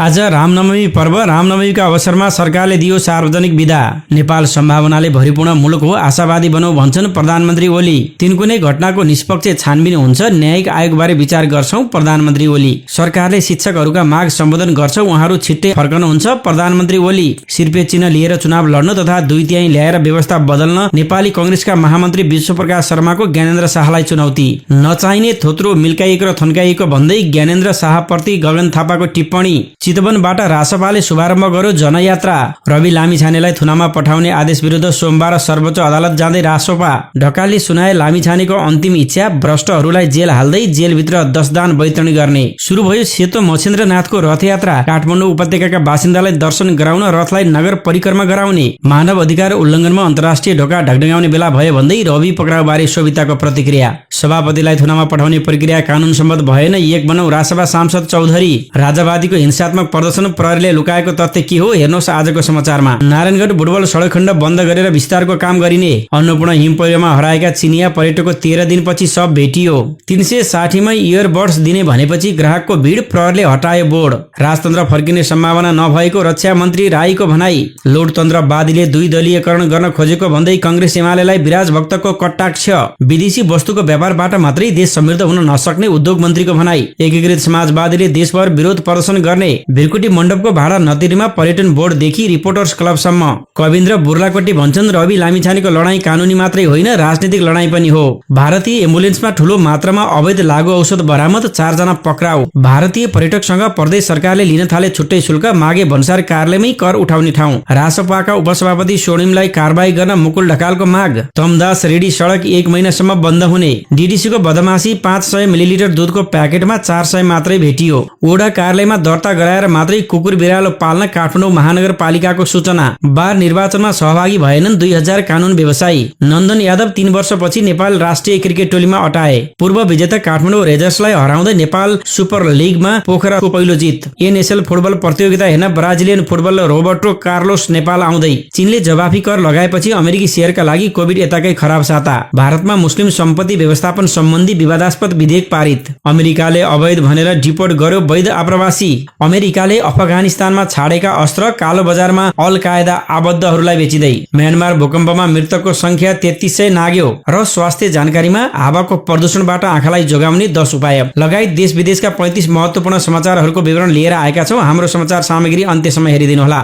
आज रामनवमी पर्व। रामनवमीका अवसरमा सरकारले दियो सार्वजनिक बिदा। नेपाल सम्भावनाले भरिपूर्ण मुलुक हो, आशावादी बनाऊ भन्छन् प्रधानमन्त्री ओली। तिनकुनै घटनाको निष्पक्ष छानबिन हुन्छ, न्यायिक आयोगबारे विचार गर्छौं प्रधानमन्त्री ओली। सरकारले शिक्षकहरूका माग सम्बोधन गर्छ, उहाँहरू छिट्टै फर्कनुहुन्छ प्रधानमन्त्री ओली। सिर्पे चिन्ह लिएर चुनाव लड्न तथा 2/3 ल्याएर व्यवस्था बदल्न नेपाली कंग्रेसका महामन्त्री विश्वप्रकाश शर्माको ज्ञानेन्द्र शाहलाई चुनौती। नचाहिने थोत्रो मिल्काइएको र थन्काइएको भन्दै ज्ञानेन्द्र शाहप्रति गगन थापाको टिप्पणी। चितवनबाट रासपाले शुभारम्भ गर्यो जनयात्रा। रवि लामिछानेलाई थुनामा पठाउने आदेश विरुद्ध सोमबार सर्वोच्च अदालत जाँदै रासोपा। ढकालले सुनाए लामिछानेको अन्तिम इच्छा, भ्रष्टहरूलाई जेल हाल्दै जेलभित्र 10 दान वैतरणी गर्ने। सुरु भयो सेतो मछेन्द्रनाथको रथयात्रा। काठमाडौँ उपत्यकाका बासिन्दालाई दर्शन गराउन रथलाई नगर परिक्रमा गराउने। मानव अधिकार उल्लङ्घनमा अन्तर्राष्ट्रिय ढोका ढकढकाउने बेला भयो भन्दै रवि पक्राउबारे शोभिताको प्रतिक्रिया। सभापतिलाई थुनामा पठाउने प्रक्रिया कानून सम्मत भएन, एक बनाऊ रासपा सांसद चौधरी। राजावादीको हिंसात्मक प्रदर्शन प्रहरीले लुकाएको तथ्य के हो, हेर्नुहोस् आजको समाचारमा। नारायणगढ बुटवल सडक खण्ड बन्द गरेर विस्तारको काम गरिने। अन्नपूर्ण हिमपहिरोमा हराएका चिनिया पर्यटकको 13 दिनपछि शव भेटियो। 360 मै इयरबड्स दिने भनेपछि ग्राहकको भिड, प्रहरीले हटायो बोर्ड। राजतन्त्र फर्किने सम्भावना नभएको रक्षा मन्त्री राईको भनाई। लोकतन्त्रवादीले 2 दलीयकरण गर्न खोजेको भन्दै कंग्रेस एमालेलाई विराज भक्तको कटाक्ष। विदेशी वस्तुको व्यापारबाट मात्रै देश समृद्ध हुन नसक्ने उद्योग मन्त्रीको भनाई। एकीकृत समाजवादीले देशभर विरोध प्रदर्शन गर्ने। भिरकुटी मण्डपको भाडा नतिरेमा पर्यटन बोर्डदेखि रिपोर्टर्स क्लबसम्म। कविन्द्र बुर्लाकोटी भन्छन् रवि लामिछानेको लडाईँ कानूनी मात्रै होइन, राजनीतिक लडाईँ पनि हो। भारतीय एम्बुलेन्समा ठूलो मात्रामा अवैध लागु औषध बरामद, 4 जना पक्राउ। भारतीय पर्यटकसँग प्रदेश सरकारले लिन थाले छुट्टै शुल्क, मागे भन्सार कार्यालयमै कर उठाउने ठाउँ। रासपाका उपसभापति स्वर्णिमलाई कारबाही गर्न मुकुल ढकालको माग। तमदास रेडी सडक 1 महिनासम्म बन्द हुने। डीडीसीको बदमाशी, 500 मिलिलिटर दुधको प्याकेटमा 400 मात्रै भेटियो। वडा कार्यालयमा दर्ता गराएर मात्रै कुकुर बिरालो पाल्न काठमाडौँ महानगरपालिकाको सूचना। बार निर्वाचनमा सहभागी भएनन् 2000 कानून व्यवसायी। नन्दन यादव 3 वर्षपछि नेपाल राष्ट्रिय क्रिकेट टोलीमा अटाए। पूर्व विजेता काठमाडौँ रेजर्सलाई हराउँदै नेपाल सुपर लिगमा पोखराको पहिलो जित। एनएसएल फुटबल प्रतियोगिता हेर्न Brazilian footballer Roberto Carlos Nepal आउँदै। चीनले जवाफी कर लगाएपछि अमेरिकी शेयरका लागि कोभिड यताकै खराब साता। भारतमा मुस्लिम सम्पत्ति व्यवस्थापन सम्बन्धी विवादास्पद विधेयक पारित। अमेरिकाले अवैध भनेर डिपोर्ट गर्यो वैध आप्रवासी। अमेरिकाले अफगानिस्तानमा छाडेका अस्त्र कालो बजारमा अल कायदा आबद्धहरूलाई बेचिँदै। म्यानमार भूकम्पमा मृतकको संख्या 3300 नाग्यो। र स्वास्थ्य जानकारीमा हावाको प्रदूषणबाट आँखालाई जोगाउने 10 उपाय लगायत देश विदेशका 35 महत्त्वपूर्ण समाचारहरूको विवरण लिएर आएका छौं। हाम्रो समाचार सामग्री अन्त्यसम्म हेरिदिनुहोला।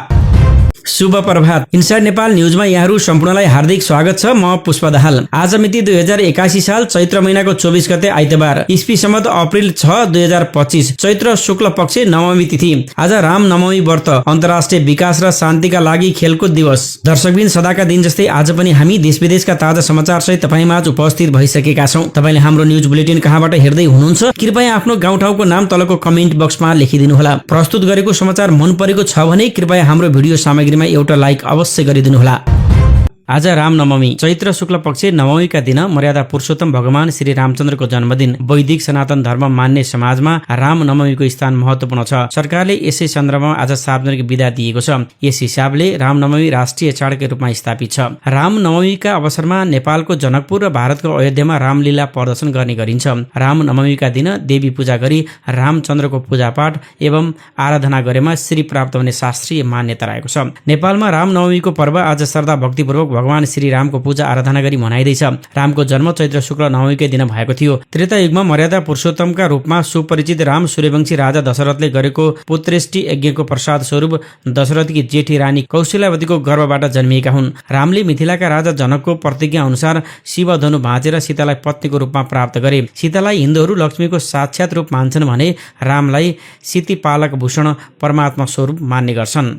शुभ प्रभात। इनसाइड नेपाल न्यूजमा यहाँहरू सम्पूर्णलाई हार्दिक स्वागत छ। म पुष्प दाहाल। आज मिति 2081 साल चैत्र महिनाको 24 गते आइतबार, इस्वी सम्मत अप्रिल 6, 2025, चैत्र शुक्ल पक्ष नवमी तिथि। आज रामनवमी व्रत, अन्तर्राष्ट्रिय विकास र शान्तिका लागि खेलकुद दिवस। दर्शकबिन सदाका दिन जस्तै आज पनि हामी देश विदेशका ताजा समाचार सहित तपाईमाझ उपस्थित भइसकेका छौं। तपाईले हाम्रो न्यूज बुलेटिन कहाँबाट हेर्दै हुनुहुन्छ, कृपया आफ्नो गाउँठाउँको नाम तलको कमेन्ट बक्समा लेखिदिनुहोला। प्रस्तुत गरेको समाचार मन परेको छ भने कृपया हाम्रो भिडियो सामग्रीमा एउटा लाइक अवश्य गरिदिनुहोला। आज रामनवमी, चैत्र शुक्ल पक्ष नवमीका दिन मर्यादा पुरुषोत्तम भगवान श्री रामचन्द्रको जन्मदिन। वैदिक सनातन धर्म मान्ने समाजमा रामनवमीको स्थान महत्वपूर्ण छ। सरकारले यसै सन्दर्भमा आज सार्वजनिक बिदा दिएको छ। यस हिसाबले रामनवमी राष्ट्रिय चाडकै रूपमा स्थापित छ। रामनवमीका अवसरमा नेपालको जनकपुर र भारतको अयोध्यामा रामलीला प्रदर्शन गर्ने गरिन्छ। रामनवमीका दिन देवी पूजा गरी रामचन्द्रको पूजापाठ एवं आराधना गरेमा श्री प्राप्त हुने शास्त्रीय मान्यता रहेको छ। नेपालमा रामनवमीको पर्व आज श्रद्धा भक्तिपूर्वक भगवान श्री रामको पूजा आराधना गरी मनाइँदैछ। रामको जन्म चैत्र शुक्ल नवमीकै दिन भएको थियो। त्रेता युगमा मर्यादा पुरुषोत्तमका रूपमा सुपरिचित राम सूर्यवंशी राजा दशरथले गरेको पुत्रेष्टि यज्ञको प्रसाद स्वरूप दशरथकी जेठी रानी कौशल्यावतीको गर्भबाट जन्मिएका हुन्। रामले मिथिलाका राजा जनकको प्रतिज्ञा अनुसार शिवधनु भाँचेर सीतालाई पत्नीको रूपमा प्राप्त गरे। सीतालाई हिन्दूहरू लक्ष्मीको साक्षात रूप मान्छन् भने रामलाई सीतिपालक भूषण परमात्मा स्वरूप मान्ने गर्छन्।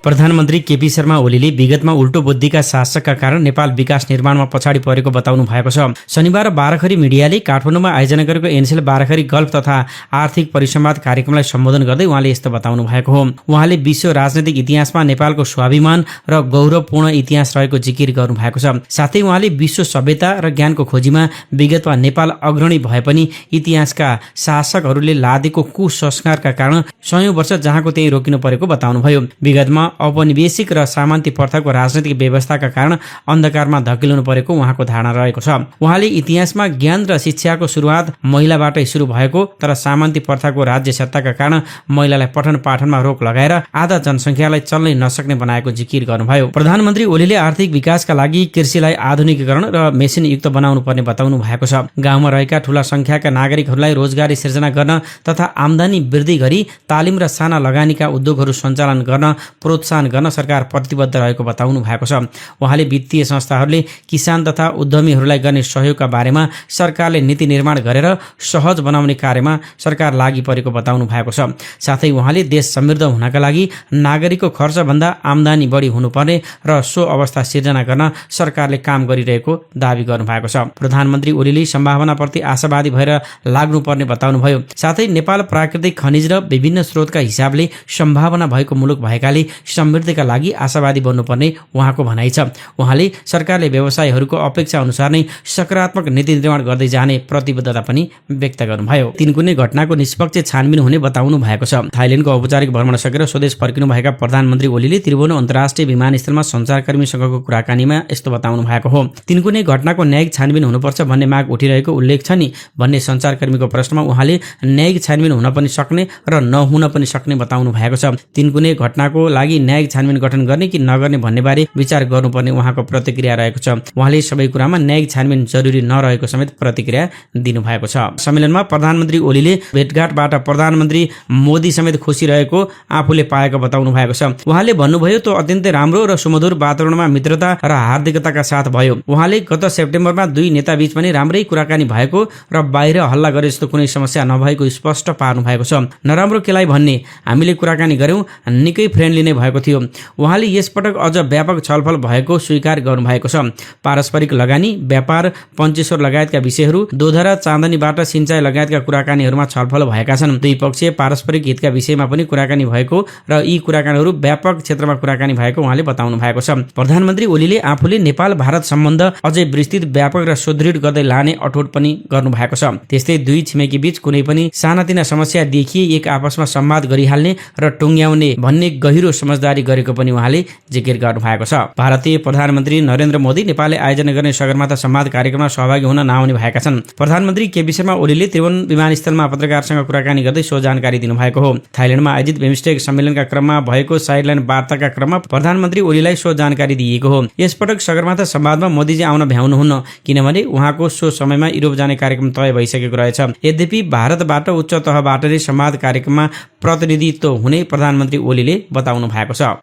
प्रधानमन्त्री केपी शर्मा ओलीले विगतमा उल्टो बुद्धिका शासकका कारण नेपाल विकास निर्माणमा पछाडि परेको बताउनु भएको छ। शनिबार बाराखरी मिडियाले काठमाडौँमा आयोजना गरेको एनएसएल बाराखरी गल्फ तथा आर्थिक परिसंवाद कार्यक्रमलाई सम्बोधन गर्दै उहाँले यस्तो बताउनु भएको हो। उहाँले विश्व राजनैतिक इतिहासमा नेपालको स्वाभिमान र गौरवपूर्ण इतिहास रहेको जिकिर गर्नु भएको छ। साथै उहाँले विश्व सभ्यता र ज्ञानको खोजीमा विगतमा नेपाल अग्रणी भए पनि इतिहासका शासकहरूले लादेको कुसंस्कारका कारण 100 वर्ष जहाँको त्यही रोकिनु परेको बताउनुभयो। विगतमा औपनिवेशिक र सामन्ती प्रथाको राजनैतिक व्यवस्थाका कारण अन्धकारमा धकेलिनु परेको उहाँको धारणा रहेको छ। उहाँले इतिहासमा ज्ञान र शिक्षाको सुरुवात महिलाबाटै सुरु भएको तर सामन्ती प्रथाको राज्य सत्ताका कारण महिलालाई पठन पाठनमा रोक लगाएर आधा जनसङ्ख्यालाई चल्नै नसक्ने बनाएको जिकिर गर्नुभयो। प्रधानमन्त्री ओलीले आर्थिक विकासका लागि कृषिलाई आधुनिकीकरण र मेसिनयुक्त बनाउनु पर्ने बताउनु भएको छ। गाउँमा रहेका ठूला संख्याका नागरिकहरूलाई रोजगारी सिर्जना गर्न तथा आम्दानी वृद्धि गरी तालिम र साना लगानीका उद्योगहरू सञ्चालन गर्न प्रोत्साहन गर्न सरकार प्रतिबद्ध रहेको बताउनु भएको छ। उहाँले वित्तीय संस्थाहरूले किसान तथा उद्यमीहरूलाई गर्ने सहयोगका बारेमा सरकारले नीति निर्माण गरेर सहज बनाउने कार्यमा सरकार लागि परेको बताउनु भएको छ। साथै उहाँले देश समृद्ध हुनका लागि नागरिकको खर्चभन्दा आम्दानी बढी हुनुपर्ने र सो अवस्था सिर्जना गर्न सरकारले काम गरिरहेको दावी गर्नुभएको छ। प्रधानमन्त्री ओलीले सम्भावनाप्रति आशावादी भएर लाग्नुपर्ने बताउनुभयो। साथै नेपाल प्राकृतिक खनिज र विभिन्न स्रोतका हिसाबले सम्भावना भएको मुलुक भएकाले समृद्धिका लागि आशावादी बन्नुपर्ने उहाँको भनाइ छ। उहाँले सरकारले व्यवसायीहरूको अपेक्षा अनुसार नै सकारात्मक नीति निर्माण गर्दै जाने प्रतिबद्धता पनि व्यक्त गर्नुभयो। तिनकुने घटनाको निष्पक्ष छानबिन हुने बताउनु भएको छ। थाइल्यान्डको औपचारिक भ्रमण सकेर स्वदेश फर्किनुभएका प्रधानमन्त्री ओलीले त्रिभुवन अन्तर्राष्ट्रिय विमानस्थलमा सञ्चारकर्मीसँगको कुराकानीमा यस्तो बताउनु भएको हो। तिनकुने घटनाको न्यायिक छानबिन हुनुपर्छ भन्ने माग उठिरहेको उल्लेख छ नि भन्ने सञ्चारकर्मीको प्रश्नमा उहाँले न्यायिक छानबिन हुन पनि सक्ने र नहुन पनि सक्ने बताउनु भएको छ। तिनकुने घटनाको लागि न्यायिक छानबिन गठन गर्ने कि नगर्ने भन्ने बारे विचार गर्नुपर्ने उहाँको प्रतिक्रिया रहेको छ। उहाँले सबै कुरामा न्यायिक छानबिन जरुरी नरहेको समेत प्रतिक्रिया दिनुभएको छ। सम्मेलनमा प्रधानमन्त्री ओलीले भेटघाटबाट प्रधानमन्त्री मोदी समेत खुसी रहेको आफूले पाएको बताउनु भएको छ। उहाँले भन्नुभयो त्यो अत्यन्तै राम्रो र सुमधुर वातावरणमा मित्रता र हार्दिकताका साथ भयो। उहाँले गत सेप्टेम्बरमा दुई नेताबीच पनि राम्रै कुराकानी भएको र बाहिर हल्ला गरे जस्तो कुनै समस्या नभएको स्पष्ट पार्नु भएको छ। नराम्रो केलाई भन्ने हामीले कुराकानी गर्यौं, निकै फ्रेन्डली नै भएको थियो। उहाँले यसपटक अझ व्यापक छलफल भएको स्वीकार गर्नुभएको छ। पारस्परिक लगानी, व्यापार, पञ्चेश्वर लगायतका विषयहरू, दोधरा चाँदनीबाट सिंचाइ लगायतका कुराकानीहरूमा छलफल भएका छन्। द्विपक्षीय पारस्परिक हितका विषयमा पनि कुराकानी भएको र यी कुराकानीहरू व्यापक क्षेत्रमा कुराकानी भएको उहाँले बताउनु भएको छ। प्रधानमन्त्री ओलीले आफूले नेपाल भारत सम्बन्ध अझै विस्तृत, व्यापक र सुदृढ गर्दै लाने अठोट पनि गर्नु भएको छ। त्यस्तै दुई छिमेकी बीच कुनै पनि सानातिना समस्या देखिए एक आपसमा संवाद गरिहाल्ने र टुङ्ग्याउने भन्ने गहिरो समझदारी गरेको पनि उहाँले जिकिर गर्नु भएको छ। भारतीय प्रधानमन्त्री नरेन्द्र मोदी नेपालले आयोजना गर्ने सगरमाथा संवाद कार्यक्रममा सहभागी हुन नआउने भएका छन्। प्रधानमन्त्री केपी शर्मा ओलीले त्रिभुवन विमानस्थलमा पत्रकारसँग कुराकानी गर्दै सो जानकारी दिनुभएको हो। थाइल्यान्डमा आयोजित बिमस्टेक सम्मेलनका क्रममा भएको साइडलाइन वार्ताका क्रममा प्रधानमन्त्री ओलीलाई सो जानकारी दिएको हो। यसपटक सगरमाथा संवादमा मोदीजी आउन भ्याउनुहुन्न किनभने उहाँको सो समयमा युरोप जाने कार्यक्रम तय भइसकेको रहेछ। यद्यपि भारतबाट उच्च तहबाट नै संवाद कार्यक्रममा प्रतिनिधित्व हुने प्रधानमन्त्री ओलीले बताउनु भएको छ।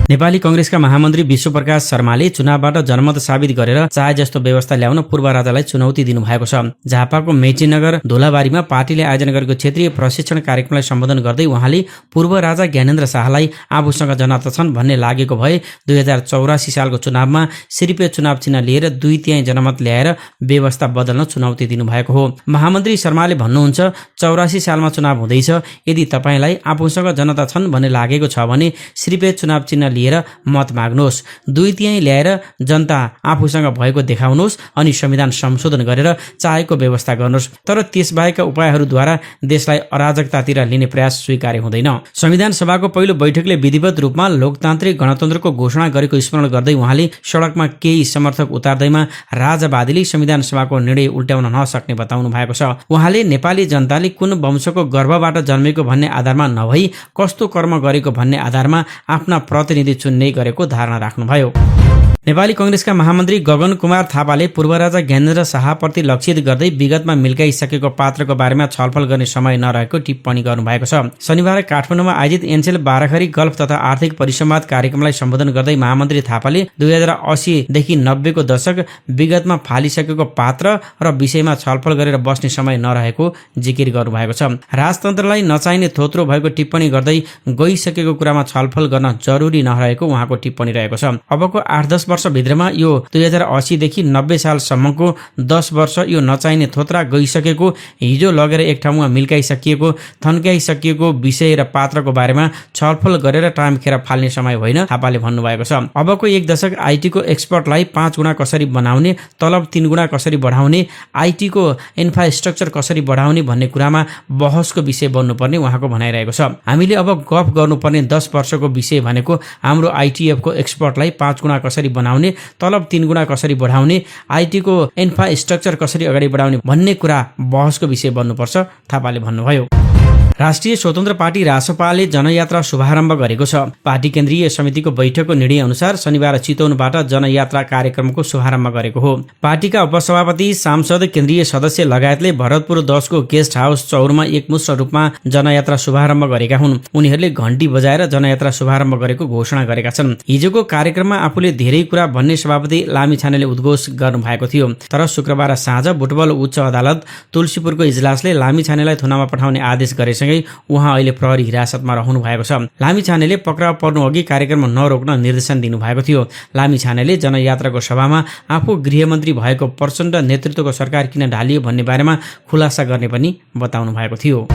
नेपाली कंग्रेसका महामन्त्री विश्वप्रकाश शर्माले चुनावबाट जनमत साबित गरेर चाहे जस्तो व्यवस्था ल्याउन पूर्व राजालाई चुनौती दिनुभएको छ। झापाको मेचीनगर धोलाबारीमा पार्टीले आयोजना गरेको क्षेत्रीय प्रशिक्षण कार्यक्रमलाई सम्बोधन गर्दै उहाँले पूर्व राजा ज्ञानेन्द्र शाहलाई आफूसँग जनता छन् भन्ने लागेको भए 2084 सालको चुनावमा सिरिपे चुनाव चिन्ह लिएर 2/3 जनमत ल्याएर व्यवस्था बदल्न चुनौती दिनुभएको हो। महामन्त्री शर्माले भन्नुहुन्छ 84 सालमा चुनाव हुँदैछ, यदि तपाईलाई आफूसँग जनता छन् भन्ने लागेको छ भने सिरिपे चुनाव चिन्ह लिएर मत माग्नुहोस्, 2/3 ल्याएर जनता आफूसँग भएको देखाउनुहोस् अनि संविधान संशोधन गरेर चाहेको व्यवस्था गर्नुहोस्। तर त्यसबाहेकका उपायहरूद्वारा देशलाई अराजकतातिर लिने प्रयास स्वीकार्य हुँदैन। संविधान सभाको पहिलो बैठकले विधिवत रूपमा लोकतान्त्रिक गणतन्त्रको घोषणा गरेको स्मरण गर्दै उहाँले सडकमा केही समर्थक उतार्दैमा राजावादीले संविधान सभाको निर्णय उल्ट्याउन नसक्ने बताउनु भएको छ। उहाँले नेपाली जनताले कुन वंशको गर्भबाट जन्मेको भन्ने आधारमा नभई कस्तो कर्म गरेको भन्ने आधारमा आफ्ना प्रतिनिधि चुन्ने गरेको धारणा राख्नुभयो। नेपाली कंग्रेसका महामन्त्री गगन कुमार थापाले पूर्व राजा ज्ञानेन्द्र शाहप्रति लक्षित गर्दै विगतमा मिल्काइसकेको पात्रको बारेमा छलफल गर्ने समय नरहेको टिप्पणी गर्नुभएको छ। शनिबार काठमाडौँमा आयोजित एनसेल बाराखरी गल्फ तथा आर्थिक परिसंवाद कार्यक्रमलाई सम्बोधन गर्दै महामन्त्री थापाले 2080 देखि 90 को दशक विगतमा फालिसकेको पात्र र विषयमा छलफल गरेर बस्ने समय नरहेको जिकिर गर्नुभएको छ। राजतन्त्रलाई नचाहिने थोत्रो भएको टिप्पणी गर्दै गइसकेको कुरामा छलफल गर्न जरुरी नरहेको उहाँको टिप्पणी रहेको छ। अबको 8-10 वर्षभित्रमा यो 2080 देखि 90 सालसम्मको 10 वर्ष यो नचाहिने थोत्रा गइसकेको, हिजो लगेर एक ठाउँमा मिल्काइसकिएको, थन्काइसकिएको विषय र पात्रको बारेमा छलफल गरेर टाइम खेर फाल्ने समय होइन, थापाले भन्नुभएको छ। अबको एक दशक आइटीको एक्सपर्टलाई 5 गुणा कसरी बनाउने, तलब 3 गुणा कसरी बढाउने, आइटीको इन्फ्रास्ट्रक्चर कसरी बढाउने भन्ने कुरामा बहसको विषय बन्नुपर्ने उहाँको भनाइरहेको छ। हामीले अब गफ गर्नुपर्ने 10 वर्षको विषय भनेको हाम्रो आइटिएफको एक्सपर्टलाई 5 गुणा कसरी बनाउने, तलब 3 गुणा कसरी बढाउने, आइटीको इन्फ्रास्ट्रक्चर कसरी अगाडि बढाउने भन्ने कुरा बहसको विषय बन्नुपर्छ, थापाले भन्नुभयो। राष्ट्रिय स्वतन्त्र पार्टी रासपाले जनयात्रा शुभारम्भ गरेको छ। पार्टी केन्द्रीय समितिको बैठकको निर्णय अनुसार शनिबार चितवनबाट जनयात्रा कार्यक्रमको शुभारम्भ गरेको हो। पार्टीका उपसभापति, सांसद, केन्द्रीय सदस्य लगायतले भरतपुर 10 को गेस्ट हाउस चौरमा एकमुष्ट रूपमा जनयात्रा शुभारम्भ गरेका हुन्। उनीहरूले घण्टी बजाएर जनयात्रा शुभारम्भ गरेको घोषणा गरेका छन्। हिजोको कार्यक्रममा आफूले धेरै कुरा भन्ने सभापति लामिछानेले उद्घोष गर्नुभएको थियो। तर शुक्रबार साँझ बुटवल उच्च अदालत तुलसीपुरको इजलासले लामिछानेलाई थुनामा पठाउने आदेश गरेसँगै उहाँ अहिले प्रहरी हिरासतमा रहनु भएको छ। लामिछानेले पक्राउ पर्नु अघि कार्यक्रम नरोक्न निर्देशन दिनुभएको थियो। लामिछानेले जनयात्राको सभामा आफू गृहमन्त्री भएको प्रचण्ड नेतृत्वको सरकार किन ढालियो भन्ने बारेमा खुलासा गर्ने पनि बताउनु भएको थियो।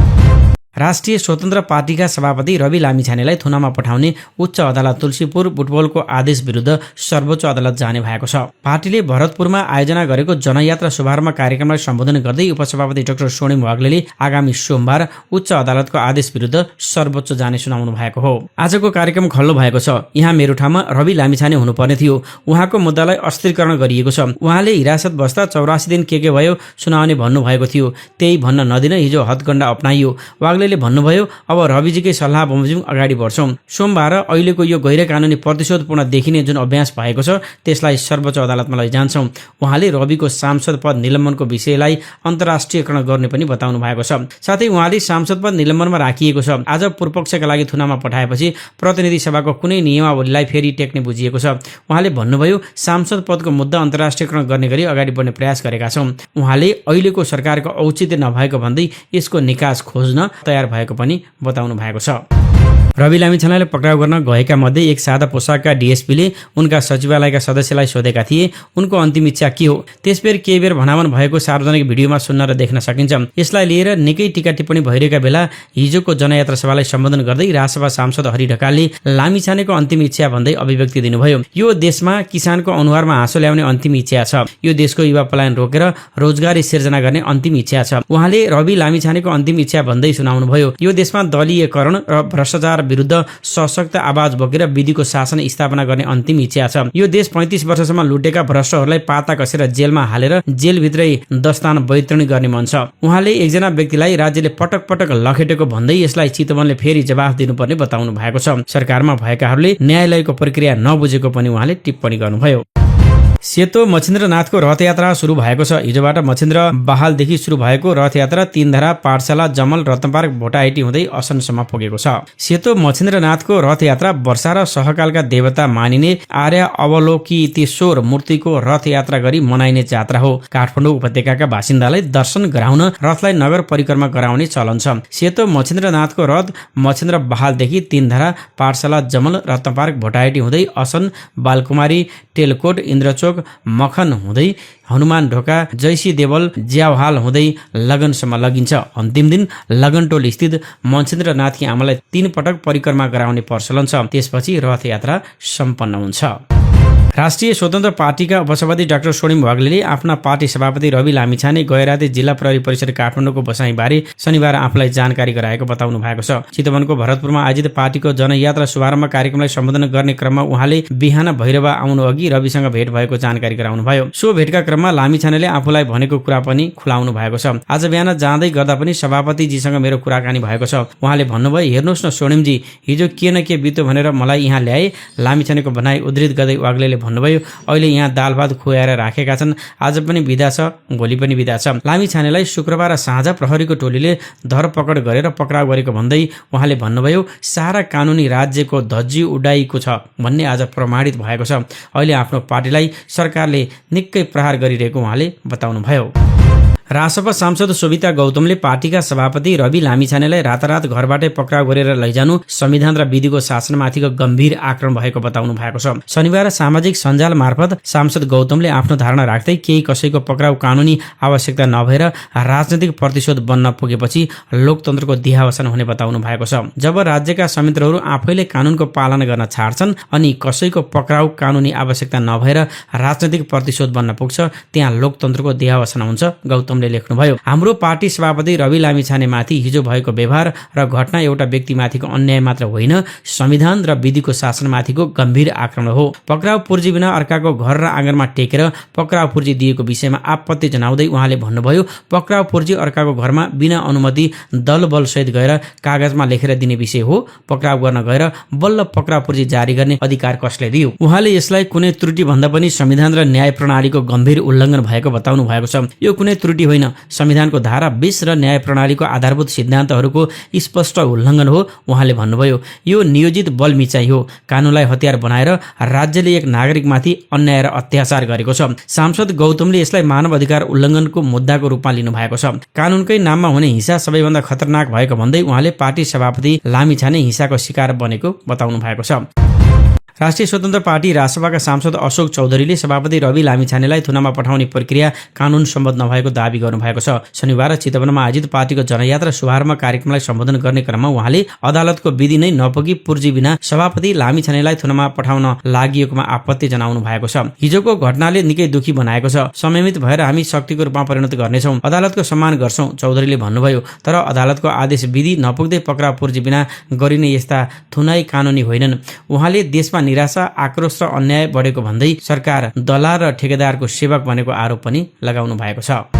राष्ट्रिय स्वतन्त्र पार्टीका सभापति रवि लामिछानेलाई थुनामा पठाउने उच्च अदालत तुलसीपुर बुटवलको आदेश विरुद्ध सर्वोच्च अदालत जाने भएको छ। पार्टीले भरतपुरमा आयोजना गरेको जनयात्रा शुभारम्भ कार्यक्रमलाई सम्बोधन गर्दै उपसभापति डाक्टर स्वर्णिम वाग्लेले आगामी सोमबार उच्च अदालतको आदेश विरुद्ध सर्वोच्च जाने सुनाउनु भएको हो। आजको कार्यक्रम खल्लो भएको छ। यहाँ मेरो ठाउँमा रवि लामिछाने हुनुपर्ने थियो। उहाँको मुद्दालाई अस्थिरीकरण गरिएको छ। उहाँले हिरासत बस्दा 84 दिन के भयो सुनाउने भन्नुभएको थियो। त्यही भन्न नदिन हिजो हदगण्डा अपनाइयो। वाग्ले भन्नुभयो, अब रविजीकै सल्लाह बमोजिम अगाडि बढ्छौं। सोमबार अहिलेको यो गैर कानुनी प्रतिशोधपूर्ण देखिने जुन अभ्यास भएको छ त्यसलाई सर्वोच्च अदालतमा लैजान्छौं। उहाँले रविको सांसद पद निलम्बनको विषयलाई अन्तर्राष्ट्रियकरण गर्ने पनि बताउनु भएको छ। साथै उहाँले सांसद पद निलम्बनमा राखिएको छ। आज पूर्वपक्षका लागि थुनामा पठाएपछि प्रतिनिधि सभाको कुनै नियमावलीलाई फेरि टेक्ने बुझिएको छ। उहाँले भन्नुभयो, सांसद पदको मुद्दा अन्तर्राष्ट्रियकरण गर्ने गरी अगाडि बढ्ने प्रयास गरेका छौं। उहाँले अहिलेको सरकारको औचित्य नभएको भन्दै यसको निकास खोज्न तयार भएको पनि बताउनु भएको छ। रवि लामिछानेलाई पक्राउ गर्न गएका मध्ये एक सादा पोसाकका डीएसपीले उनका सचिवालयका सदस्यलाई सोधेका थिए, उनको अन्तिम इच्छा के हो। त्यसबेर केही बेर भनाभन भएको सार्वजनिक भिडियोमा सुन्न र देख्न सकिन्छ। यसलाई लिएर निकै टीका टिप्पणी भइरहेका बेला हिजोको जनयात्रा सभालाई सम्बोधन गर्दै राजसभा सांसद हरि ढकालले लामिछानेको अन्तिम इच्छा भन्दै अभिव्यक्ति दिनुभयो। यो देशमा किसानको अनुहारमा हाँसो ल्याउने अन्तिम इच्छा छ। यो देशको युवा पलायन रोकेर रोजगारी सिर्जना गर्ने अन्तिम इच्छा छ। उहाँले रवि लामिछानेको अन्तिम इच्छा भन्दै सुनाउनुभयो, यो देशमा दलीयकरण र भ्रष्टाचार विरुद्ध सशक्त आवाज बोकेर विधिको शासन स्थापना गर्ने अन्तिम इच्छा छ। यो देश 35 वर्षसम्म लुटेका भ्रष्टहरूलाई पाता कसेर जेलमा हालेर जेलभित्रै दस्तान बैतरणी गर्ने मन छ। उहाँले एकजना व्यक्तिलाई राज्यले पटक पटक लखेटेको भन्दै यसलाई चितवनले फेरि जवाफ दिनुपर्ने बताउनु भएको छ। सरकारमा भएकाहरूले न्यायालयको प्रक्रिया नबुझेको पनि उहाँले टिप्पणी गर्नुभयो। सेतो मच्छिन्द्रनाथको रथयात्रा सुरु भएको छ। हिजोबाट मच्छिन्द्र बहालदेखि सुरु भएको रथयात्रा तीनधारा, पाठशाला, जमल, रत्नपार्क, भोटाइटी हुँदै असनसम्म पुगेको छ। सेतो मच्छिन्द्रनाथको रथयात्रा वर्षा र सहकालका देवता मानिने आर्य अवलोकितेश्वर मूर्तिको रथयात्रा गरी मनाइने जात्रा हो। काठमाडौँ उपत्यकाका बासिन्दालाई दर्शन गराउन रथलाई नगर परिक्रमा गराउने चलन छ। सेतो मच्छिन्द्रनाथको रथ मच्छिन्द्र बहालदेखि तीनधारा, पाठशाला, जमल, रत्नपार्क, भोटाइटी हुँदै असन, बालकुमारी, टेलकोट, इन्द्रचोक, मखन हुँदै हनुमान ढोका, जैसी देवल, ज्यावहाल हुँदै लगनसम्म लगिन्छ। अन्तिम दिन लगनटोल स्थित मच्छिन्द्रनाथकी आमालाई 3 पटक परिक्रमा गराउने प्रचलन छ। त्यसपछि रथयात्रा सम्पन्न हुन्छ। राष्ट्रिय स्वतन्त्र पार्टीका उपसभापति डाक्टर स्वर्णिम वाग्लेले आफ्ना पार्टी सभापति रवि लामिछाने गैराती जिल्ला प्रहरी परिषद काठमाडौँको बसाइबारे शनिबार आफूलाई जानकारी गराएको बताउनु भएको छ। चितवनको भरतपुरमा आयोजित पार्टीको जनयात्रा शुभारम्भ कार्यक्रमलाई सम्बोधन गर्ने क्रममा उहाँले बिहान भैरवा आउनु अघि रविसँग भेट भएको जानकारी गराउनुभयो। सो भेटका क्रममा लामिछानेले आफूलाई भनेको कुरा पनि खुलाउनु भएको छ। आज बिहान जाँदै गर्दा पनि सभापतिजीसँग मेरो कुराकानी भएको छ। उहाँले भन्नुभयो, हेर्नुहोस् न स्वर्णिमजी, हिजो के न के बित्यो भनेर मलाई यहाँ ल्याए। लामिछानेको भनाइ उद्धृत गर्दै वाग्लेले भन्नुभयो, अहिले यहाँ दाल भात खुवाएर राखेका छन्। आज पनि बिदा छ, भोलि पनि बिदा छ। लामिछानेलाई शुक्रबार साँझ प्रहरीको टोलीले धरपकड गरेर पक्राउ गरेको भन्दै उहाँले भन्नुभयो, सारा कानुनी राज्यको धज्जी उडाइएको छ भन्ने आज प्रमाणित भएको छ। अहिले आफ्नो पार्टीलाई सरकारले निकै प्रहार गरिरहेको उहाँले बताउनुभयो। रासपा सांसद शोभिता गौतमले पार्टीका सभापति रवि लामिछानेलाई रातारात घरबाटै पक्राउ गरेर लैजानु संविधान र विधिको शासनमाथिको गम्भीर आक्रमण भएको बताउनु भएको छ। शनिबार सामाजिक सञ्जाल मार्फत सांसद गौतमले आफ्नो धारणा राख्दै केही कसैको पक्राउ कानुनी आवश्यकता नभएर राजनैतिक प्रतिशोध बन्न पुगेपछि लोकतन्त्रको दिहावसान हुने बताउनु भएको छ। जब राज्यका संयन्त्रहरू आफैले कानुनको पालना गर्न छाड्छन् अनि कसैको पक्राउ कानुनी आवश्यकता नभएर राजनैतिक प्रतिशोध बन्न पुग्छ, त्यहाँ लोकतन्त्रको दिहावसान हुन्छ, गौतमले गौतमले लेख्नुभयो। हाम्रो पार्टी सभापति रवि लामिछानेमाथि हिजो भएको व्यवहार र घटना एउटा व्यक्तिमाथिको अन्याय मात्र होइन, संविधान र विधिको शासनमाथिको गम्भीर आक्रमण हो। पक्राउ पूर्जी बिना अर्काको घर र आँगनमा टेकेर पक्राउ पूर्जी दिएको विषयमा आपत्ति जनाउँदै उहाँले भन्नुभयो, पक्राउ पूर्जी अर्काको घरमा बिना अनुमति दलबलसहित गएर कागजमा लेखेर दिने विषय हो। पक्राउ गर्न गएर बल्ल पक्राउ पूर्जी जारी गर्ने अधिकार कसले दियो? उहाँले यसलाई कुनै त्रुटि भन्दा पनि संविधान र न्याय प्रणालीको गम्भीर उल्लङ्घन भएको बताउनु भएको छ। यो कुनै त्रुटि होइन, संविधानको धारा 20 र न्याय प्रणालीको आधारभूत सिद्धान्तहरूको स्पष्ट उल्लङ्घन हो। उहाँले भन्नुभयो, यो नियोजित बल मिचाइ हो। कानुनलाई हतियार बनाएर राज्यले एक नागरिकमाथि अन्याय र अत्याचार गरेको छ। सांसद गौतमले यसलाई मानव अधिकार उल्लङ्घनको मुद्दाको रूपमा लिनु भएको छ। कानुनकै नाममा हुने हिंसा सबैभन्दा खतरनाक भएको भन्दै उहाँले पार्टी सभापति लामिछाने हिंसाको शिकार बनेको बताउनु भएको छ। राष्ट्रिय स्वतन्त्र पार्टी रासपाका सांसद अशोक चौधरीले सभापति रवि लामिछानेलाई थुनामा पठाउने प्रक्रिया कानुन सम्बद्ध नभएको दावी गर्नुभएको छ। शनिबार चितवनमा आयोजित पार्टीको जनयात्रा शुभारम्भ कार्यक्रमलाई सम्बोधन गर्ने क्रममा उहाँले अदालतको विधि नै नपुगी पूर्जी बिना सभापति लामिछानेलाई थुनामा पठाउन लागिएकोमा आपत्ति जनाउनु भएको छ। हिजोको घटनाले निकै दुखी बनाएको छ। संयमित भएर हामी शक्तिको रूपमा परिणत गर्नेछौँ, अदालतको सम्मान गर्छौँ, चौधरीले भन्नुभयो। तर अदालतको आदेश विधि नपुग्दै पक्राउ पूर्जी बिना गरिने यस्ता थुनाई कानुनी होइनन्। उहाँले देशमा निराशा, आक्रोश र अन्याय बढेको भन्दै सरकार दलाल र ठेकेदारको सेवक बनेको आरोप पनि लगाउनु भएको छ।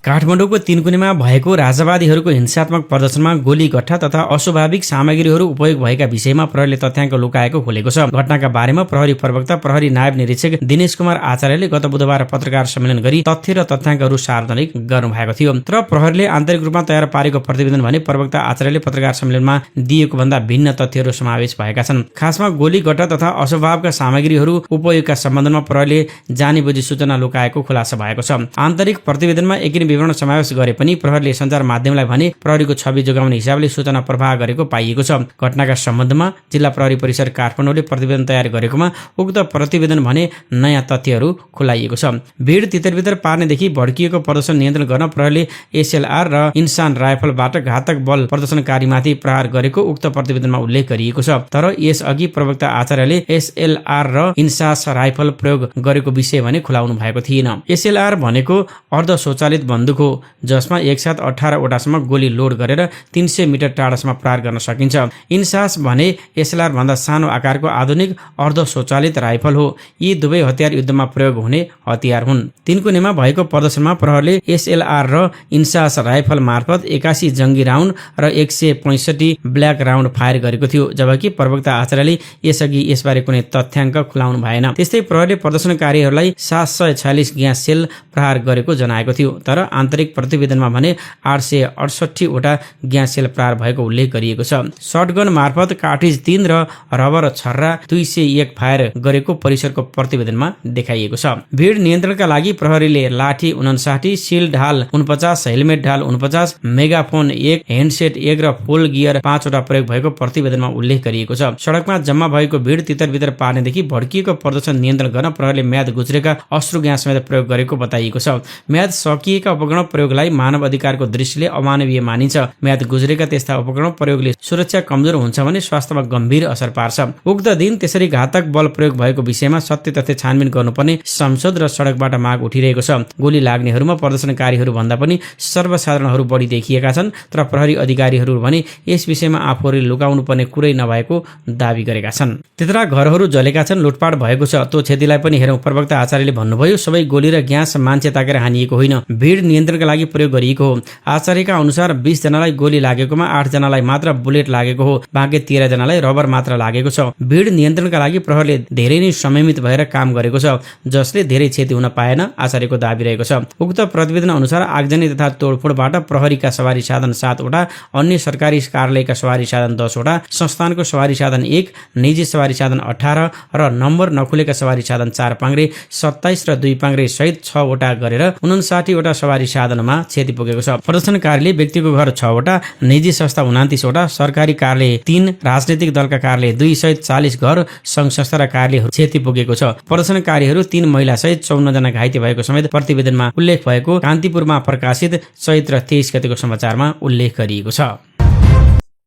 काठमाडौँको तीनकुनेमा भएको राजावादीहरूको हिंसात्मक प्रदर्शनमा गोली गट्ठा तथा अस्वाभाविक सामग्रीहरू उपयोग भएका विषयमा प्रहरीले तथ्याङ्क लुकाएको खोलेको छ। घटनाका बारेमा प्रहरी प्रवक्ता प्रहरी नायब निरीक्षक दिनेश कुमार आचार्यले गत बुधबार पत्रकार सम्मेलन गरी तथ्य र तथ्याङ्कहरू सार्वजनिक गर्नुभएको थियो। तर प्रहरीले आन्तरिक रूपमा तयार पारेको प्रतिवेदन भने प्रवक्ता आचार्यले पत्रकार सम्मेलनमा दिएको भन्दा भिन्न तथ्यहरू समावेश भएका छन्। खासमा गोली गट्ठा तथा अस्वभावका सामग्रीहरू उपयोगका सम्बन्धमा प्रहरीले जानीबुझी सूचना लुकाएको खुलासा भएको छ। आन्तरिक प्रतिवेदनमा एकिन विवरण समावेश गरे पनि प्रहरीले सञ्चार माध्यमलाई भने प्रहरीको छवि जोगाउने हिसाबले सूचना प्रवाह गरेको पाइएको छ। घटनाका सम्बन्धमा जिल्ला प्रहरी परिसर काठमाडौँले प्रतिवेदन तयार गरेकोमा उक्त प्रतिवेदन भने नयाँ तथ्यहरू खुलाइएको छ। भिड तितरबितर पार्नेदेखि भड्किएको प्रदर्शन नियन्त्रण गर्न प्रहरीले एसएलआर र इन्सान राइफलबाट घातक बल प्रदर्शनकारीमाथि प्रहार गरेको उक्त प्रतिवेदनमा उल्लेख गरिएको छ। तर यसअघि प्रवक्ता आचार्यले एसएलआर र इन्सास राइफल प्रयोग गरेको विषय भने खुलाउनु भएको थिएन। एसएलआर भनेको अर्ध स्वचालित बन्दुक हो, जसमा एकसाथ 18 वटासम्म गोली लोड गरेर 300 मिटर टाढासम्म प्रहार गर्न सकिन्छ। इन्सास भने एसएलआर भन्दा सानो आकारको आधुनिक अर्ध स्वचालित राइफल हो। यी दुवै हतियार युद्धमा प्रयोग हुने हतियार हुन्। तीनकुनेमा भएको प्रदर्शनमा प्रहरले एसएलआर र इन्सास राइफल मार्फत 81 जङ्गी राउन्ड र 165 ब्ल्याक राउन्ड फायर गरेको थियो, जबकि प्रवक्ता आचार्यले यसअघि यसबारे कुनै तथ्याङ्क खुलाउनु भएन। त्यस्तै प्रहरले प्रदर्शनकारीहरूलाई 746 ग्यास सेल प्रहार गरेको जनाएको थियो। तर आन्तरिक प्रतिवेदनमा भने 868 वटा ग्यास सेल प्रहार भएको उल्लेख गरिएको छ। शटगन मार्फत कार्ट्रिज 3 र रबर छर्रा 201 फायर गरेको परिसरको प्रतिवेदनमा देखाइएको छ। भिड नियन्त्रणका लागि प्रहरीले लाठी 59, सिल ढाल 49, हेलमेट ढाल 49, मेगाफोन 1, ह्यान्डसेट 1 र फुल गियर 5 वटा प्रयोग भएको प्रतिवेदनमा उल्लेख गरिएको छ। सडकमा जम्मा भएको भिड तितरबितर पार्नेदेखि भड्किएको प्रदर्शन नियन्त्रण गर्न प्रहरीले म्याद गुज्रेका अश्रु ग्यास समेत प्रयोग गरेको बताइएको छ। म्याद सकिएका उपकरण प्रयोगलाई मानव अधिकारको दृष्टिले अमानवीय मानिन्छ। म्याद गुज्रेका त्यस्ता उपकरण प्रयोगले सुरक्षा कमजोर हुन्छ भने स्वास्थ्यमा गम्भीर असर पार्छ। उक्त दिन त्यसरी घातक बल प्रयोग भएको विषयमा सत्य तथ्य छानबिन गर्नुपर्ने संसद र सडकबाट माग उठिरहेको छ। गोली लाग्नेहरूमा प्रदर्शनकारीहरू भन्दा पनि सर्वसाधारणहरू बढी देखिएका छन्। तर प्रहरी अधिकारीहरू भने यस विषयमा आफूहरूले लुकाउनु पर्ने कुरै नभएको दावी गरेका छन्। त्यत्रा घरहरू जलेका छन्, लुटपाट भएको छ। त्यो क्षतिलाई पनि हेरौँ, प्रवक्ता आचार्यले भन्नुभयो। सबै गोली र ग्यास मान्छे ताकेर हानिएको होइन, भिड नियन्त्रणका लागि प्रयोग गरिएको हो। आचार्यका अनुसार 20 जनालाई गोली लागेकोमा 8 जनालाई मात्र बुलेट लागेको हो, बाँकी 13 जनालाई रबर मात्र लागेको छ। भिड नियन्त्रणका लागि प्रहरीले धेरै नै संयमित भएर काम गरेको छ, जसले धेरै क्षति हुन पाएन, आचार्यको दाबी रहेको छ। उक्त प्रतिवेदन अनुसार आगजनी तथा तोडफोडबाट प्रहरीका सवारी साधन 7 वटा, अन्य सरकारी कार्यालयका सवारी साधन 10 वटा, संस्थानको सवारी साधन 1, निजी सवारी साधन 18 र नम्बर नखुलेका सवारी साधन 4 पाङ्ग्रे, 27 र 2 पाङ्ग्रे सहित 6 वटा गरेर 59 वटा सवारी साधनमा क्षति पुगेको छ। प्रदर्शनकारीले व्यक्तिको घर 6 वटा, निजी संस्था 29 वटा, सरकारी कार्यालय 3, राजनीतिक दलका कार्यालय 2 सहित 40 घर, संघ संस्था र कार्यालयहरू क्षति पुगेको छ। प्रदर्शनकारीहरू 3 महिला सहित 54 जना घाइते भएको समेत प्रतिवेदनमा उल्लेख भएको कान्तिपुरमा प्रकाशित चैत्र 23 गतेको समाचारमा उल्लेख गरिएको छ।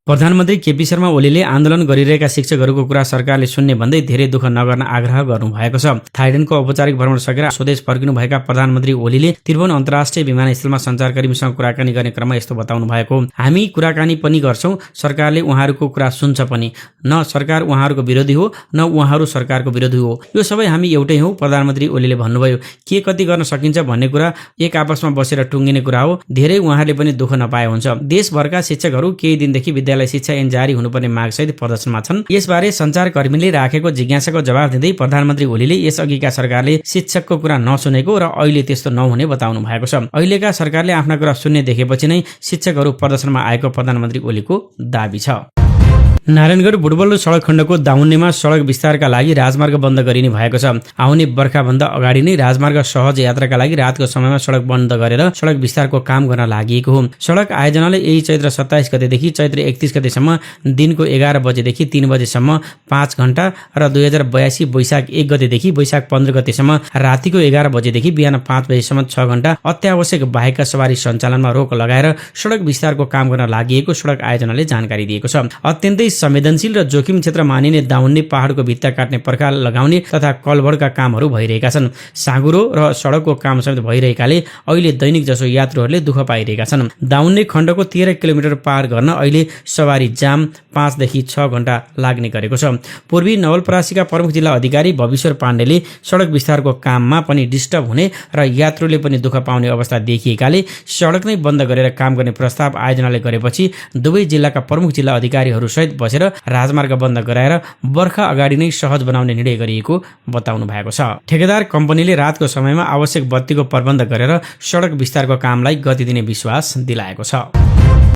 प्रधानमन्त्री केपी शर्मा ओलीले आन्दोलन गरिरहेका शिक्षकहरूको कुरा सरकारले सुन्ने भन्दै धेरै दुःख नगर्न आग्रह गर्नुभएको छ। थाइल्याण्डको औपचारिक भ्रमण सकेर स्वदेश फर्किनुभएका प्रधानमन्त्री ओलीले त्रिभुवन अन्तर्राष्ट्रिय विमानस्थलमा सञ्चारकर्मीसँग कुराकानी गर्ने क्रममा यस्तो बताउनु भएको। हामी कुराकानी पनि गर्छौं, सरकारले उहाँहरूको कुरा सुन्छ पनि। न सरकार उहाँहरूको विरोधी हो, न उहाँहरू सरकारको विरोधी हो, यो सबै हामी एउटै हौ, प्रधानमन्त्री ओलीले भन्नुभयो। के कति गर्न सकिन्छ भन्ने कुरा एक आपसमा बसेर टुङ्गिने कुरा हो। धेरै उहाँहरूले पनि दुःख नपाए हुन्छ। देशभरका शिक्षकहरू केही दिनदेखि विद्यालय शिक्षा ऐन जारी हुनुपर्ने मागसहित प्रदर्शनमा छन्। यसबारे सञ्चारकर्मीले राखेको जिज्ञासाको जवाब दिँदै प्रधानमन्त्री ओलीले यसअघिका सरकारले शिक्षकको कुरा नसुनेको र अहिले त्यस्तो नहुने बताउनु भएको छ। अहिलेका सरकारले आफ्ना कुरा सुन्ने देखेपछि नै शिक्षकहरू प्रदर्शनमा आएको प्रधानमन्त्री ओलीको दाबी छ। नारायणगढ बुटवल सडक खण्डको दाउन्नेमा सडक विस्तारका लागि राजमार्ग बन्द गरिने भएको छ। आउने बर्खाभन्दा अगाडि नै राजमार्ग सहज यात्राका लागि रातको समयमा सडक बन्द गरेर सडक विस्तारको काम गर्न लागि हो। सडक आयोजनाले यही चैत्र 27 गतेदेखि चैत्र 31 गतेसम्म दिनको 11 बजेदेखि 3 बजेसम्म 5 घण्टा र 2082 वैशाख 1 गतेदेखि वैशाख 15 गतेसम्म रातिको 11 बजेदेखि बिहान 5 बजेसम्म 6 घण्टा अत्यावश्यक बाहेकका सवारी सञ्चालनमा रोक लगाएर सडक विस्तारको काम गर्न लागि सडक आयोजनाले जानकारी दिएको छ। अत्यन्तै संवेदनशील र जोखिम क्षेत्र मानिने दाउन्ने पहाडको भित्ता काट्ने पर्खाल लगाउने तथा कलभरका कामहरू भइरहेका छन्। साँगुरो र सडकको काम समेत भइरहेकाले अहिले दैनिक जसो यात्रुहरूले दुःख पाइरहेका छन्। दाउन्ने खण्डको 13 किलोमिटर पार गर्न अहिले सवारी जाम 5 देखि 6 घण्टा लाग्ने गरेको छ। पूर्वी नवलपरासीका प्रमुख जिल्ला अधिकारी भविश्वर पाण्डेले सडक विस्तारको काममा पनि डिस्टर्ब हुने र यात्रुले पनि दुःख पाउने अवस्था देखिएकाले सडक नै बन्द गरेर काम गर्ने प्रस्ताव आयोजनाले गरेपछि दुवै जिल्लाका प्रमुख जिल्ला अधिकारीहरू सहित बसेर राजमार्ग बन्द गराएर बर्खा अगाडि नै सहज बनाउने निर्णय गरिएको बताउनु भएको छ। ठेकेदार कम्पनीले रातको समयमा आवश्यक बत्तीको प्रबन्ध गरेर सडक विस्तारको कामलाई गति दिने विश्वास दिलाएको छ।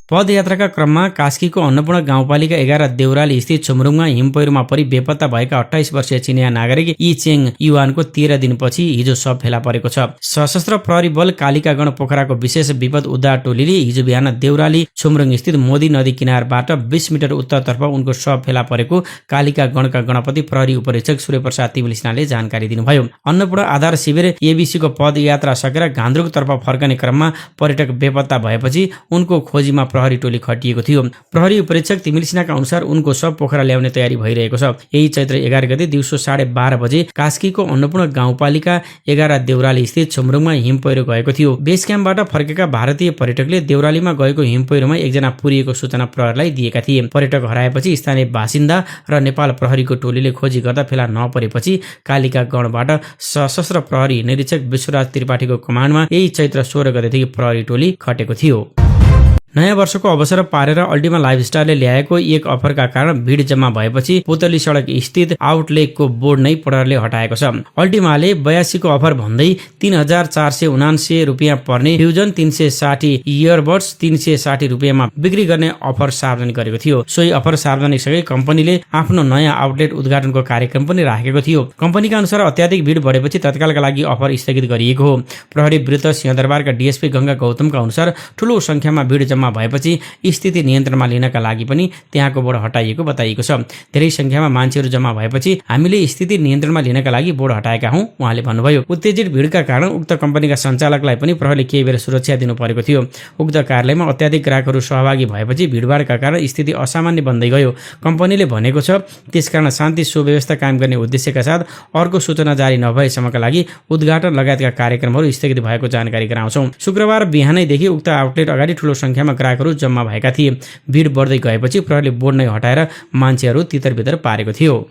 पदयात्राका क्रममा कास्कीको अन्नपूर्ण गाउँपालिका 11 देउराली स्थित छुमरुङमा हिमपहिरोमा परि बेपत्ता भएका 28 वर्षीय चिनिया नागरिक यी चेङ युवानको 13 दिनपछि हिजो शव फेला परेको छ। सशस्त्र प्रहरी बल कालिकागण पोखराको विशेष विपद उद्धार टोलीले हिजो बिहान देउराली छुमरुङ स्थित मोदी नदी किनारबाट 20 मिटर उत्तरतर्फ उनको शव फेला परेको कालिकागणका गणपति प्रहरी उपरीक्षक सूर्यप्रसाद तिमिलिसिनाले जानकारी दिनुभयो। अन्नपूर्ण आधार शिविर एबीसीको पदयात्रा सकेर गान्द्रुकतर्फ फर्कने क्रममा पर्यटक बेपत्ता भएपछि उनको खोजीमा प्रहरी टोली खटिएको थियो। प्रहरी उपरीक्षक तिमिलिसिनाका अनुसार उनको शव पोखरा ल्याउने तयारी भइरहेको छ। यही चैत्र 11 गते दिउँसो 12:30 बजे कास्कीको अन्नपूर्ण गाउँपालिका 11 देउराली स्थित छुमरुङमा हिमपहिरो गएको थियो। बेस क्याम्पबाट फर्केका भारतीय पर्यटकले देउरालीमा गएको हिमपहिरोमा एकजना पुरिएको सूचना प्रहरीलाई दिएका थिए। पर्यटक हराएपछि स्थानीय बासिन्दा र नेपाल प्रहरीको टोलीले खोजी गर्दा फेला नपरेपछि कालिकागणबाट सशस्त्र प्रहरी निरीक्षक विश्वराज त्रिपाठीको कमान्डमा यही चैत्र 16 गतेदेखि प्रहरी टोली खटेको थियो। नयाँ वर्षको अवसर पारेर अल्टिमा लाइफस्टाइलले ल्याएको एक अफरका कारण भिड जम्मा भएपछि पुतली सडक स्थित आउटलेटको बोर्ड नै प्रहरीले हटाएको छ। अल्टिमाले 82 को अफर भन्दै 3479 रुपियाँ पर्ने फ्युजन 360 इयरबड्स 360 रुपियाँमा बिक्री गर्ने अफर सार्वजनिक गरेको थियो। सोही अफर सार्वजनिक सँगै कम्पनीले आफ्नो नयाँ आउटलेट उद्घाटनको कार्यक्रम पनि राखेको थियो। कम्पनीका अनुसार अत्याधिक भिड बढेपछि तत्कालका लागि अफर स्थगित गरिएको हो। प्रहरी वृत्त सिंहदरबारका डीएसपी गंगा गौतमका अनुसार ठूलो संख्यामा भिड भएपछि स्थिति नियन्त्रणमा लिनका लागि पनि त्यहाँको बोर्ड हटाइएको बताइएको छ। धेरै संख्यामा मान्छेहरू जम्मा भएपछि हामीले स्थिति नियन्त्रणमा लिनका लागि बोर्ड हटाएका हौं, उहाँले भन्नुभयो। उत्तेजित भिडका कारण उक्त कम्पनीका सञ्चालकलाई पनि प्रहरीले केही बेर सुरक्षा दिनु परेको थियो। उक्त कार्यालयमा अत्याधिक ग्राहकहरू सहभागी भएपछि भिडभाडका कारण स्थिति असामान्य बन्दै गयो। कम्पनीले भनेको छ त्यसकारण शान्ति सुव्यवस्था कायम गर्ने उद्देश्यका साथ अर्को सूचना जारी नभएसम्मका लागि उद्घाटन लगायतका कार्यक्रमहरू स्थगित भएको जानकारी गराउँछौं। शुक्रबार बिहानैदेखि उक्त आउटलेट अगाडि ठूलो संख्यामा ग्राहकहरू जम्मा भएका थिए। भिड बढ्दै गएपछि प्रहरीले बोर्ड नै हटाएर मान्छेहरू तितरबितर पारेको थियो।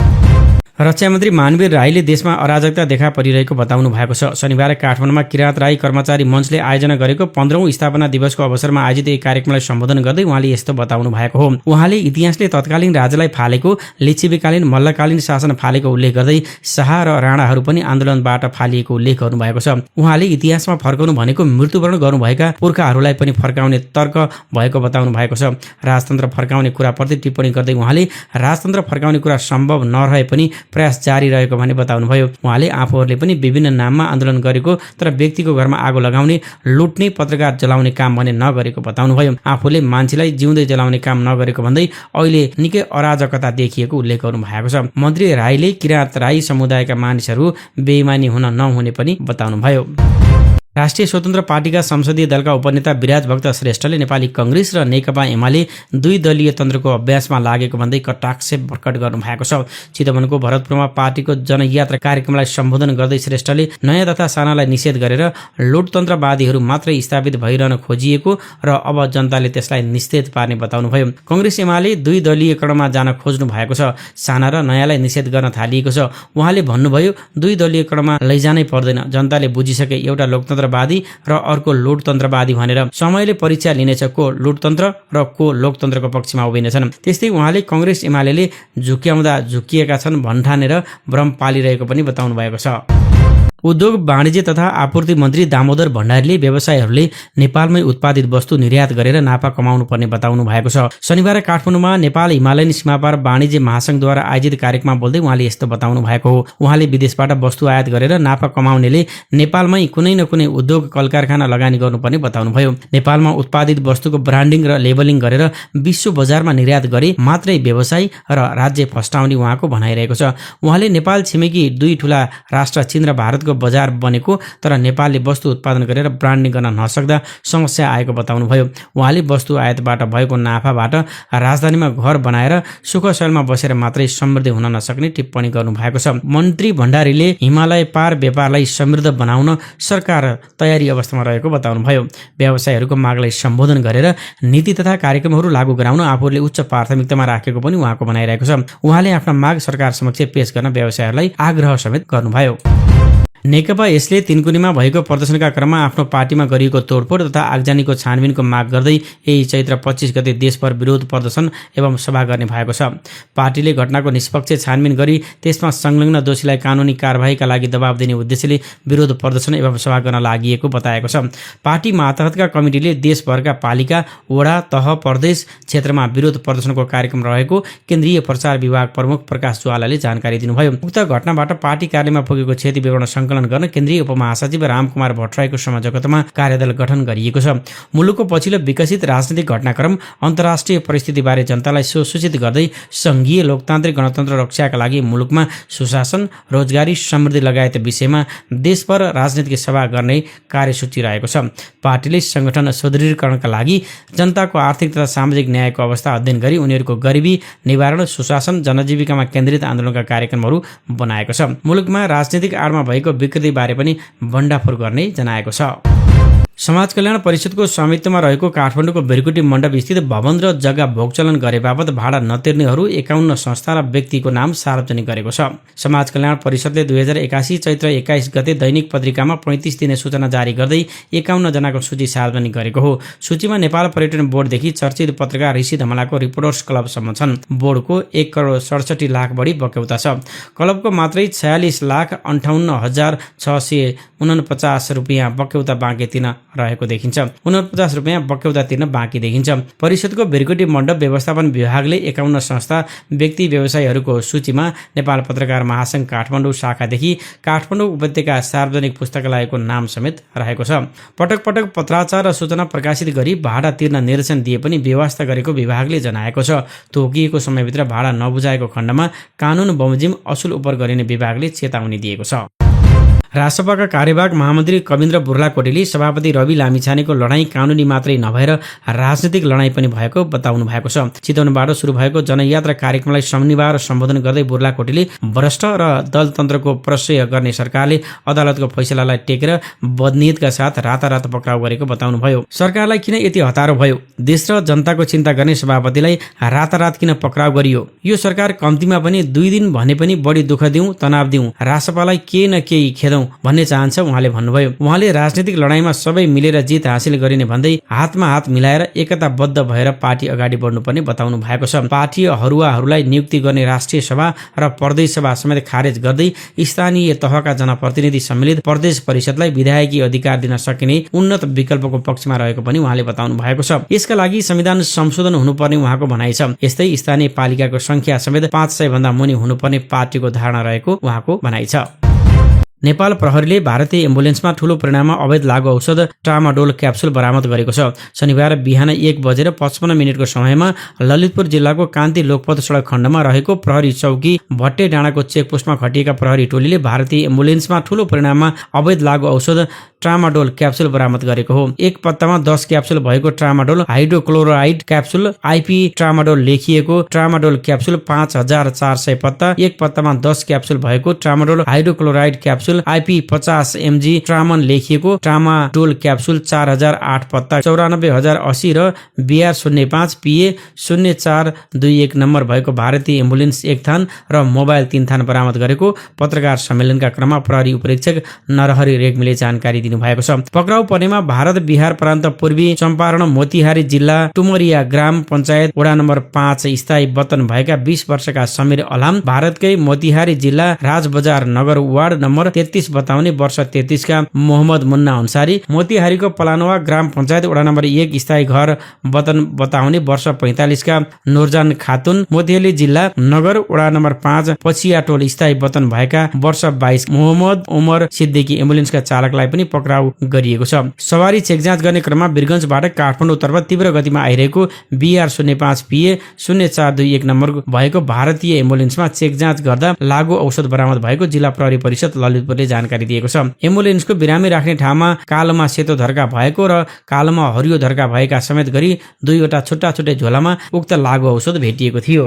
रक्षा मन्त्री मानवीर राईले देशमा अराजकता देखा परिरहेको बताउनु भएको छ। शनिबार काठमाडौँमा किराँत राई कर्मचारी मञ्चले आयोजना गरेको 15औं स्थापना दिवसको अवसरमा आयोजित एक कार्यक्रमलाई सम्बोधन गर्दै उहाँले यस्तो बताउनु भएको हो। उहाँले इतिहासले तत्कालीन राजालाई फालेको, लिच्छवीकालीन मल्लकालीन शासन फालेको उल्लेख गर्दै शाह र राणाहरू पनि आन्दोलनबाट फालिएको उल्लेख गर्नुभएको छ। उहाँले इतिहासमा फर्काउनु भनेको मृत्युवरण गर्नुभएका पुर्खाहरूलाई पनि फर्काउने तर्क भएको बताउनु भएको छ। राजतन्त्र फर्काउने कुराप्रति टिप्पणी गर्दै उहाँले राजतन्त्र फर्काउने कुरा सम्भव नरहे पनि प्रयास जारी रहेको भन्ने बताउनुभयो। उहाँले आफूहरूले पनि विभिन्न नाममा आन्दोलन गरेको तर व्यक्तिको घरमा आगो लगाउने, लुट्ने, पत्रकार जलाउने काम भने नगरेको बताउनुभयो। आफूले मान्छेलाई जिउँदै जलाउने काम नगरेको भन्दै अहिले निकै अराजकता देखिएको उल्लेख गर्नु भएको छ। मन्त्री राईले किराँत राई समुदायका मानिसहरू बेइमानी हुन नहुने पनि बताउनुभयो। राष्ट्रिय स्वतन्त्र पार्टीका संसदीय दलका उपनेता विराज भक्त श्रेष्ठले नेपाली कांग्रेस र नेकपा एमाले दुई दलीय तन्त्रको अभ्यासमा लागेको भन्दै कटाक्ष प्रकट गर्नु भएको छ। चितवनको भरतपुरमा पार्टीको जनयात्रा कार्यक्रमलाई सम्बोधन गर्दै श्रेष्ठले नयाँ तथा सानालाई निषेध गरेर लोकतन्त्रवादीहरू मात्रै स्थापित भइरहन खोजिएको र अब जनताले त्यसलाई निषेध पार्ने बताउनुभयो। कांग्रेस एमाले दुई दलीयकरणमा जान खोज्नु भएको छ, साना र नयाँलाई निषेध गर्न थालिएको छ। उहाँले भन्नुभयो दुई दलीयकरणमा लैजानै पर्दैन, जनताले बुझिसके एउटा लोकतन्त्रवादी र अर्को लोकतन्त्रवादी भनेर समयले परीक्षा लिनेछ को लोकतन्त्र र को लोकतन्त्रको पक्षमा उभिनेछन्। त्यस्तै उहाँले कांग्रेस एमाले झुक्याउँदा झुकिएका छन् भन्ठानेर भ्रम पालिरहेको पनि बताउनु भएको छ। उद्योग वाणिज्य तथा आपूर्ति मन्त्री दामोदर भण्डारीले व्यवसायीहरूले नेपालमै उत्पादित वस्तु निर्यात गरेर नाफा कमाउनु पर्ने बताउनु भएको छ। शनिबार काठमाडौँमा नेपाल हिमालयन सीमापार वाणिज्य महासंघद्वारा आयोजित कार्यक्रममा बोल्दै उहाँले यस्तो बताउनु भएको हो। उहाँले विदेशबाट वस्तु आयात गरेर नाफा कमाउनेले नेपालमै कुनै न कुनै उद्योग कलकारखाना लगानी गर्नुपर्ने बताउनुभयो। नेपालमा उत्पादित वस्तुको ब्रान्डिङ र लेबलिङ गरेर विश्व बजारमा निर्यात गरे मात्रै व्यवसायी र राज्य फस्टाउने उहाँको भनाइरहेको छ। उहाँले नेपाल छिमेकी दुई ठूला राष्ट्र चीन र भारतको बजार बनेको तर नेपालले वस्तु उत्पादन गरेर ब्रान्डिङ गर्न नसक्दा समस्या आएको बताउनुभयो। उहाँले वस्तु आयातबाट भएको नाफाबाट राजधानीमा घर बनाएर सुखशैलमा बसेर मात्रै समृद्धि हुन नसक्ने टिप्पणी गर्नु भएको छ। मन्त्री भण्डारीले हिमालय पार व्यापारलाई समृद्ध बनाउन सरकार तयारी अवस्थामा रहेको बताउनुभयो। व्यवसायीहरूको मागलाई सम्बोधन गरेर नीति तथा कार्यक्रमहरू लागू गराउन आफूले उच्च प्राथमिकतामा राखेको पनि उहाँको भनाइरहेको छ। उहाँले आफ्ना माग सरकार समक्ष पेश गर्न व्यवसायीहरूलाई आग्रह समेत गर्नुभयो। नेकपा यसले तीनकुनीमा भएको प्रदर्शनका क्रममा आफ्नो पार्टीमा गरिएको तोडफोड तथा आगजनीको छानबिनको माग गर्दै यही चैत्र 25 गते देशभर विरोध प्रदर्शन एवं सभा गर्ने भएको छ। पार्टीले घटनाको निष्पक्ष छानबिन गरी त्यसमा संलग्न दोषीलाई कानुनी कारबाहीका लागि दबाव दिने उद्देश्यले विरोध प्रदर्शन एवं सभा गर्न लागि बताएको छ। पार्टी मातहतका कमिटीले देशभरका पालिका, वडा, तह, प्रदेश क्षेत्रमा विरोध प्रदर्शनको कार्यक्रम रहेको केन्द्रीय प्रचार विभाग प्रमुख प्रकाश ज्वालाले जानकारी दिनुभयो। उक्त घटनाबाट पार्टी कार्यालयमा पुगेको क्षति विवरण संकलन गर्न केन्द्रीय उपमहासचिव रामकुमार भट्टराईको संयोजकतामा कार्यदल गठन गरिएको छ। मुलुकको पछिल्लो विकसित राजनीतिक घटनाक्रम, अन्तर्राष्ट्रिय परिस्थितिबारे जनतालाई सुसूचित गर्दै संघीय लोकतान्त्रिक गणतन्त्र रक्षाका लागि मुलुकमा सुशासन, रोजगारी, समृद्धि लगायत विषयमा देशभर राजनीतिक सभा गर्ने कार्यसूची रहेको छ। पार्टीले संगठन सुदृढीकरणका लागि जनताको आर्थिक तथा सामाजिक न्यायको अवस्था अध्ययन गरी उनीहरूको गरिबी निवारण, सुशासन, जनजीविकामा केन्द्रित आन्दोलनका कार्यक्रमहरू बनाएको छ। मुलुकमा राजनीतिक आडमा भएको विकृति बारे पनि भण्डाफोर गर्ने जनाएको छ। समाज कल्याण परिषदको स्वामित्वमा रहेको काठमाडौँको बिरकुटी मण्डप स्थित भवन र जग्गा भोगचलन गरे बापत भाडा नतिर्नेहरू 51 संस्था र व्यक्तिको नाम सार्वजनिक गरेको छ। समाज कल्याण परिषदले 2081 चैत्र 21 गते दैनिक पत्रिकामा 35 दिने सूचना जारी गर्दै 51 जनाको सूची सार्वजनिक गरेको हो। सूचीमा नेपाल पर्यटन बोर्डदेखि चर्चित पत्रकार ऋषि धमलाको रिपोर्टर्स क्लबसम्म छन्। बोर्डको 1,67 लाख बढी बक्यौता छ। क्लबको मात्रै 46,58,649 रुपियाँ बक्यौता बाँकी तिर्न रहेको देखिन्छ। 49 रुपियाँ बक्यौता तिर्न बाँकी देखिन्छ। परिषदको बिरकुटी मण्डप व्यवस्थापन विभागले 51 संस्था, व्यक्ति, व्यवसायीहरूको सूचीमा नेपाल पत्रकार महासंघ काठमाडौँ शाखादेखि काठमाडौँ उपत्यका सार्वजनिक पुस्तकालयको नाम समेत रहेको छ। पटक पटक पत्राचार र सूचना प्रकाशित गरी भाडा तिर्न निर्देशन दिए पनि व्यवस्था गरेको विभागले जनाएको छ। तोकिएको समयभित्र भाडा नबुझाएको खण्डमा कानुन बमोजिम असुल उपर गरिने विभागले चेतावनी दिएको छ। राष्ट्रसभाका कार्यवाहक महामन्त्री कविन्द्र बुर्लाकोटीले सभापति रवि लामिछानेको लडाईँ कानुनी मात्रै नभएर राजनीतिक लडाईँ पनि भएको बताउनु भएको छ। चितवनबाट सुरु भएको जनयात्रा कार्यक्रमलाई शनिबार सम्बोधन गर्दै बुर्लाकोटीले भ्रष्ट र दलतन्त्रको प्रश्रय गर्ने सरकारले अदालतको फैसलालाई टेकेर बदनीयतका साथ रातारात पक्राउ गरेको बताउनुभयो। सरकारलाई किन यति हतारो भयो? देश र जनताको चिन्ता गर्ने सभापतिलाई रातारात किन पक्राउ गरियो? यो सरकार कम्तीमा पनि 2 दिन भने पनि बढी दुःख दिउँ, तनाव दिउँ, राष्ट्रसभालाई केही न केही खेदौँ भन्ने चाहन्छ उहाँले भन्नुभयो। उहाँले राजनीतिक लडाईँमा सबै मिलेर जित हासिल गरिने भन्दै हातमा हात मिलाएर एकताबद्ध भएर पार्टी अगाडि बढ्नुपर्ने बताउनु भएको छ। पार्टी हरुवाहरूलाई नियुक्ति गर्ने राष्ट्रिय सभा र प्रदेश सभा समेत खारेज गर्दै स्थानीय तहका जनप्रतिनिधि सम्मिलित प्रदेश परिषदलाई विधायकी अधिकार दिन सकिने उन्नत विकल्पको पक्षमा रहेको पनि उहाँले बताउनु भएको छ। यसका लागि संविधान संशोधन हुनुपर्ने उहाँको भनाइ छ। यस्तै स्थानीय पालिकाको संख्या समेत 500 भन्दा मुनि हुनुपर्ने पार्टीको धारणा रहेको उहाँको भनाइ छ। नेपाल प्रहरीले भारतीय एम्बुलेन्समा ठूलो परिमाणमा अवैध लागु औषध ट्रामाडोल क्याप्सुल बरामद गरेको छ। शनिबार बिहान 1:55 समयमा ललितपुर जिल्लाको कान्ति लोकपथ सडक खण्डमा रहेको प्रहरी चौकी भट्टे डाँडाको चेकपोस्टमा खटिएका प्रहरी टोलीले भारतीय एम्बुलेन्समा ठूलो परिमाणमा अवैध लागु औषध ट्रामाडोल क्याप्सुल बरामद गरेको हो। एक पत्तामा 10 क्याप्सुल भएको tramadol hydrochloride capsule IP tramadol लेखिएको ट्रामाडोल क्याप्सुल 5400 पत्ता, एक पत्तामा 10 क्याप्सुल भएको tramadol hydrochloride capsule IP 50 mg ट्रामन लेखिएको ट्रामाडोल क्याप्सुल 4008 पत्ता, 94080 र BR05 PA 0421 नम्बर भएको भारतीय एम्बुलेन्स 1 थान र मोबाइल 3 थान बरामद गरेको पत्रकार सम्मेलनका क्रममा प्रहरी उपरीक्षक नरहरि रेग्मीले जानकारी दिनुभएको छ। पक्राउ पर्नेमा भारत बिहार प्रान्त पूर्वी चम्पारण मोतिहारी जिल्ला टुमरिया ग्राम पञ्चायत वडा नम्बर 5 स्थायी वतन भएका 20 वर्षका समीर अलाम, भारतकै मोतिहारी जिल्ला राजबजार नगर वार्ड नम्बर 33 बताउने वर्ष 33 का मोहम्मद मुन्ना अन्सारी, मोतिहारीको पलानवा ग्राम पञ्चायत वडा नम्बर 1 स्थायी घर वतन बताउने वर्ष 45 का नूरजान खातुन, मोतिहारी जिल्ला नगर वडा नम्बर 5 पछियाटोल स्थायी वतन भएका वर्ष 22 मोहम्मद उमर सिद्दिकी एम्बुलेन्सका चालकलाई पनि पक्राउ गरिएको छ। सवारी चेक जाँच गर्ने क्रममा वीरगञ्जबाट काठमाडौँतर्फ तीव्र गतिमा आइरहेको BR05 PA 0421 नम्बर भएको भारतीय एम्बुलेन्समा चेक जाँच गर्दा लागु औषध बरामद भएको जिल्ला प्रहरी परिषद ललितपुरले जानकारी दिएको छ। एम्बुलेन्सको बिरामी राख्ने ठाउँमा कालोमा सेतो धर्का भएको र कालोमा हरियो धर्का भएका समेत गरी 2वटा छुट्टा छुट्टै झोलामा उक्त लागु औषध भेटिएको थियो।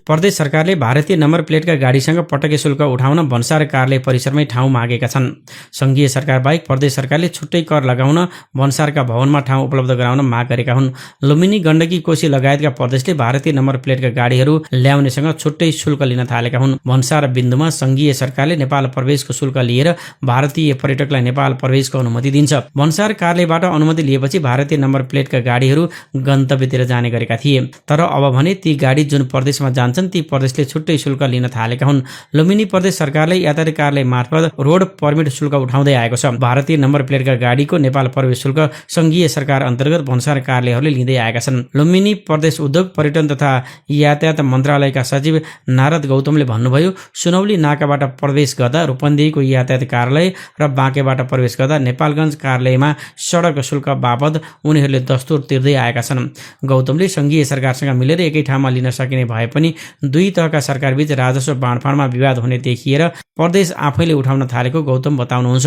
प्रदेश सरकारले भारतीय नम्बर प्लेटका गाडीसँग पटके शुल्क उठाउन भन्सार कार्यालय परिसरमै ठाउँ मागेका छन्। संघीय सरकार बाहेक प्रदेश सरकारले छुट्टै कर लगाउन भन्सारका भवनमा ठाउँ उपलब्ध गराउन माग गरेका हुन्। लुम्बिनी, गण्डकी, कोशी लगायतका प्रदेशले भारतीय नम्बर प्लेटका गाडीहरू ल्याउनेसँग छुट्टै शुल्क लिन थालेका हुन्। भन्सार बिन्दुमा संघीय सरकारले नेपाल प्रवेशको शुल्क लिएर भारतीय पर्यटकलाई नेपाल प्रवेशको अनुमति दिन्छ। भन्सार कार्यालयबाट अनुमति लिएपछि भारतीय नम्बर प्लेटका गाडीहरू गन्तव्यतिर जाने गरेका थिए। तर अब भने ती गाडी जुन प्रदेशमा जान्छ ती प्रदेशले छुट्टै शुल्क लिन थालेका हुन्। लुम्बिनी प्रदेश सरकारले यातायात कार्यालय मार्फत रोड पर्मिट शुल्क उठाउँदै आएको छ। भारतीय नम्बर प्लेटका गाडीको नेपाल प्रवेश शुल्क संघीय सरकार अन्तर्गत भन्सार कार्यालयहरूले लिँदै आएका छन्। लुम्बिनी प्रदेश उद्योग, पर्यटन तथा यातायात मन्त्रालयका सचिव नारद गौतमले भन्नुभयो, सुनौली नाकाबाट प्रवेश गर्दा रूपन्देहीको यातायात कार्यालय र बाँकेबाट प्रवेश गर्दा नेपालगञ्ज कार्यालयमा सडक शुल्क बापत उनीहरूले दस्तुर तिर्दै आएका छन्। गौतमले संघीय सरकारसँग मिलेर एकै ठाउँमा लिन सकिने भए पनि दुई तहका सरकारबीच राजस्व बाँडफाँडमा विवाद हुने देखिएर प्रदेश आफैले उठाउन थालेको गौतम बताउनुहुन्छ।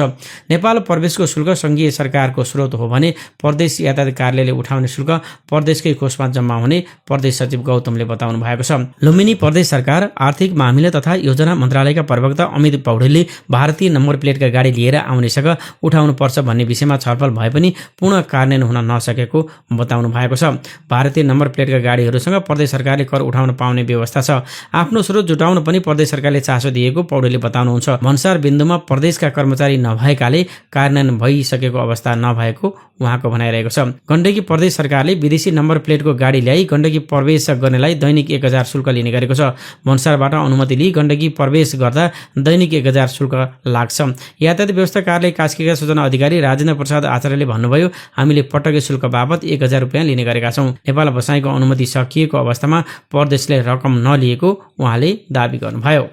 नेपाल प्रवेशको शुल्क संघीय सरकारको स्रोत हो भने प्रदेश यातायात कार्यालयले उठाउने शुल्क प्रदेशकै कोषमा जम्मा हुने प्रदेश सचिव गौतमले बताउनु भएको छ। लुम्बिनी प्रदेश सरकार आर्थिक मामिला तथा योजना मन्त्रालयका प्रवक्ता अमित पौडेलले भारतीय नम्बर प्लेटका गाडी लिएर आउनेसँग उठाउनु पर्छ भन्ने विषयमा छलफल भए पनि पूर्ण कार्यान्वयन हुन नसकेको बताउनु भएको छ। भारतीय नम्बर प्लेटका गाडीहरूसँग प्रदेश सरकारले कर उठाउन पाउने व्यवस्था छ। आफ्नो स्रोत जुटाउन पनि प्रदेश सरकारले चासो दिएको पौडेलले बताउनुहुन्छ। भन्सार बिन्दुमा प्रदेशका कर्मचारी नभएकाले कार्यान्वयन भइसकेको अवस्था नभएको उहाँको भनाइरहेको छ। गण्डकी प्रदेश सरकारले विदेशी नम्बर प्लेटको गाडी ल्याई गण्डकी प्रवेश गर्नेलाई दैनिक 1000 शुल्क लिने गरेको छ। भन्सारबाट अनुमति लिई गण्डकी प्रवेश गर्दा दैनिक 1000 शुल्क लाग्छ। यातायात व्यवस्था कार्यालय कास्कीका सूचना अधिकारी राजेन्द्र प्रसाद आचार्यले भन्नुभयो, हामीले पटके शुल्क बाबत 1000 रुपियाँ लिने गरेका छौँ। नेपाल बसाइको अनुमति सकिएको अवस्थामा प्रदेशले रकम नलिएको उहाँले दाबी गर्नुभयो।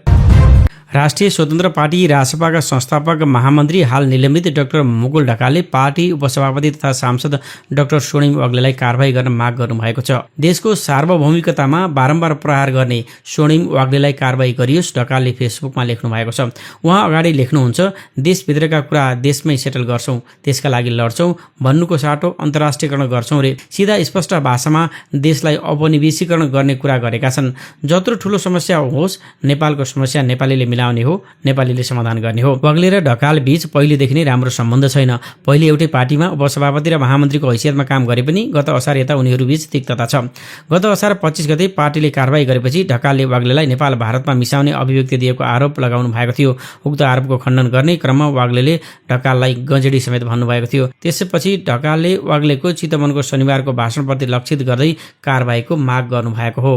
राष्ट्रिय स्वतन्त्र पार्टी रासपाका संस्थापक महामन्त्री हाल निलम्बित डाक्टर मुकुल ढकालले पार्टी उपसभापति तथा सांसद डाक्टर स्वर्णिम वाग्लेलाई कारबाही गर्न माग गर्नुभएको छ। देशको सार्वभौमिकतामा बारम्बार प्रहार गर्ने स्वर्णिम वाग्लेलाई कारबाही गरियोस्, ढकालले फेसबुकमा लेख्नु भएको छ। उहाँ अगाडि लेख्नुहुन्छ, देशभित्रका कुरा देशमै सेटल गर्छौं, त्यसका लागि लड्छौं, भन्नुको साटो अन्तर्राष्ट्रियकरण गर्छौं रे सिधा स्पष्ट भाषामा देशलाई औपनिवेशीकरण गर्ने कुरा गरेका छन्। जत्रो ठूलो समस्या होस्, नेपालको समस्या नेपालीले मिलाउने हो, नेपालीले समाधान गर्ने हो। वाग्ले र ढकाल बीच पहिलेदेखि नै राम्रो सम्बन्ध छैन। पहिले एउटै पार्टीमा उपसभापति र महामन्त्रीको हैसियतमा काम गरे पनि गत असार यता उनीहरू बीच तिक्तता छ। गत असार 25 गते पार्टीले कारबाही गरेपछि ढकालले वाग्लेलाई नेपाल भारतमा मिसाउने अभिव्यक्ति दिएको आरोप लगाउनु भएको थियो। उक्त आरोपको खण्डन गर्ने क्रममा वाग्लेले ढकाललाई गजेडी समेत भन्नुभएको थियो। त्यसपछि ढकालले वाग्लेको चितवनको शनिबारको भाषणप्रति लक्षित गर्दै कारबाहीको माग गर्नुभएको हो।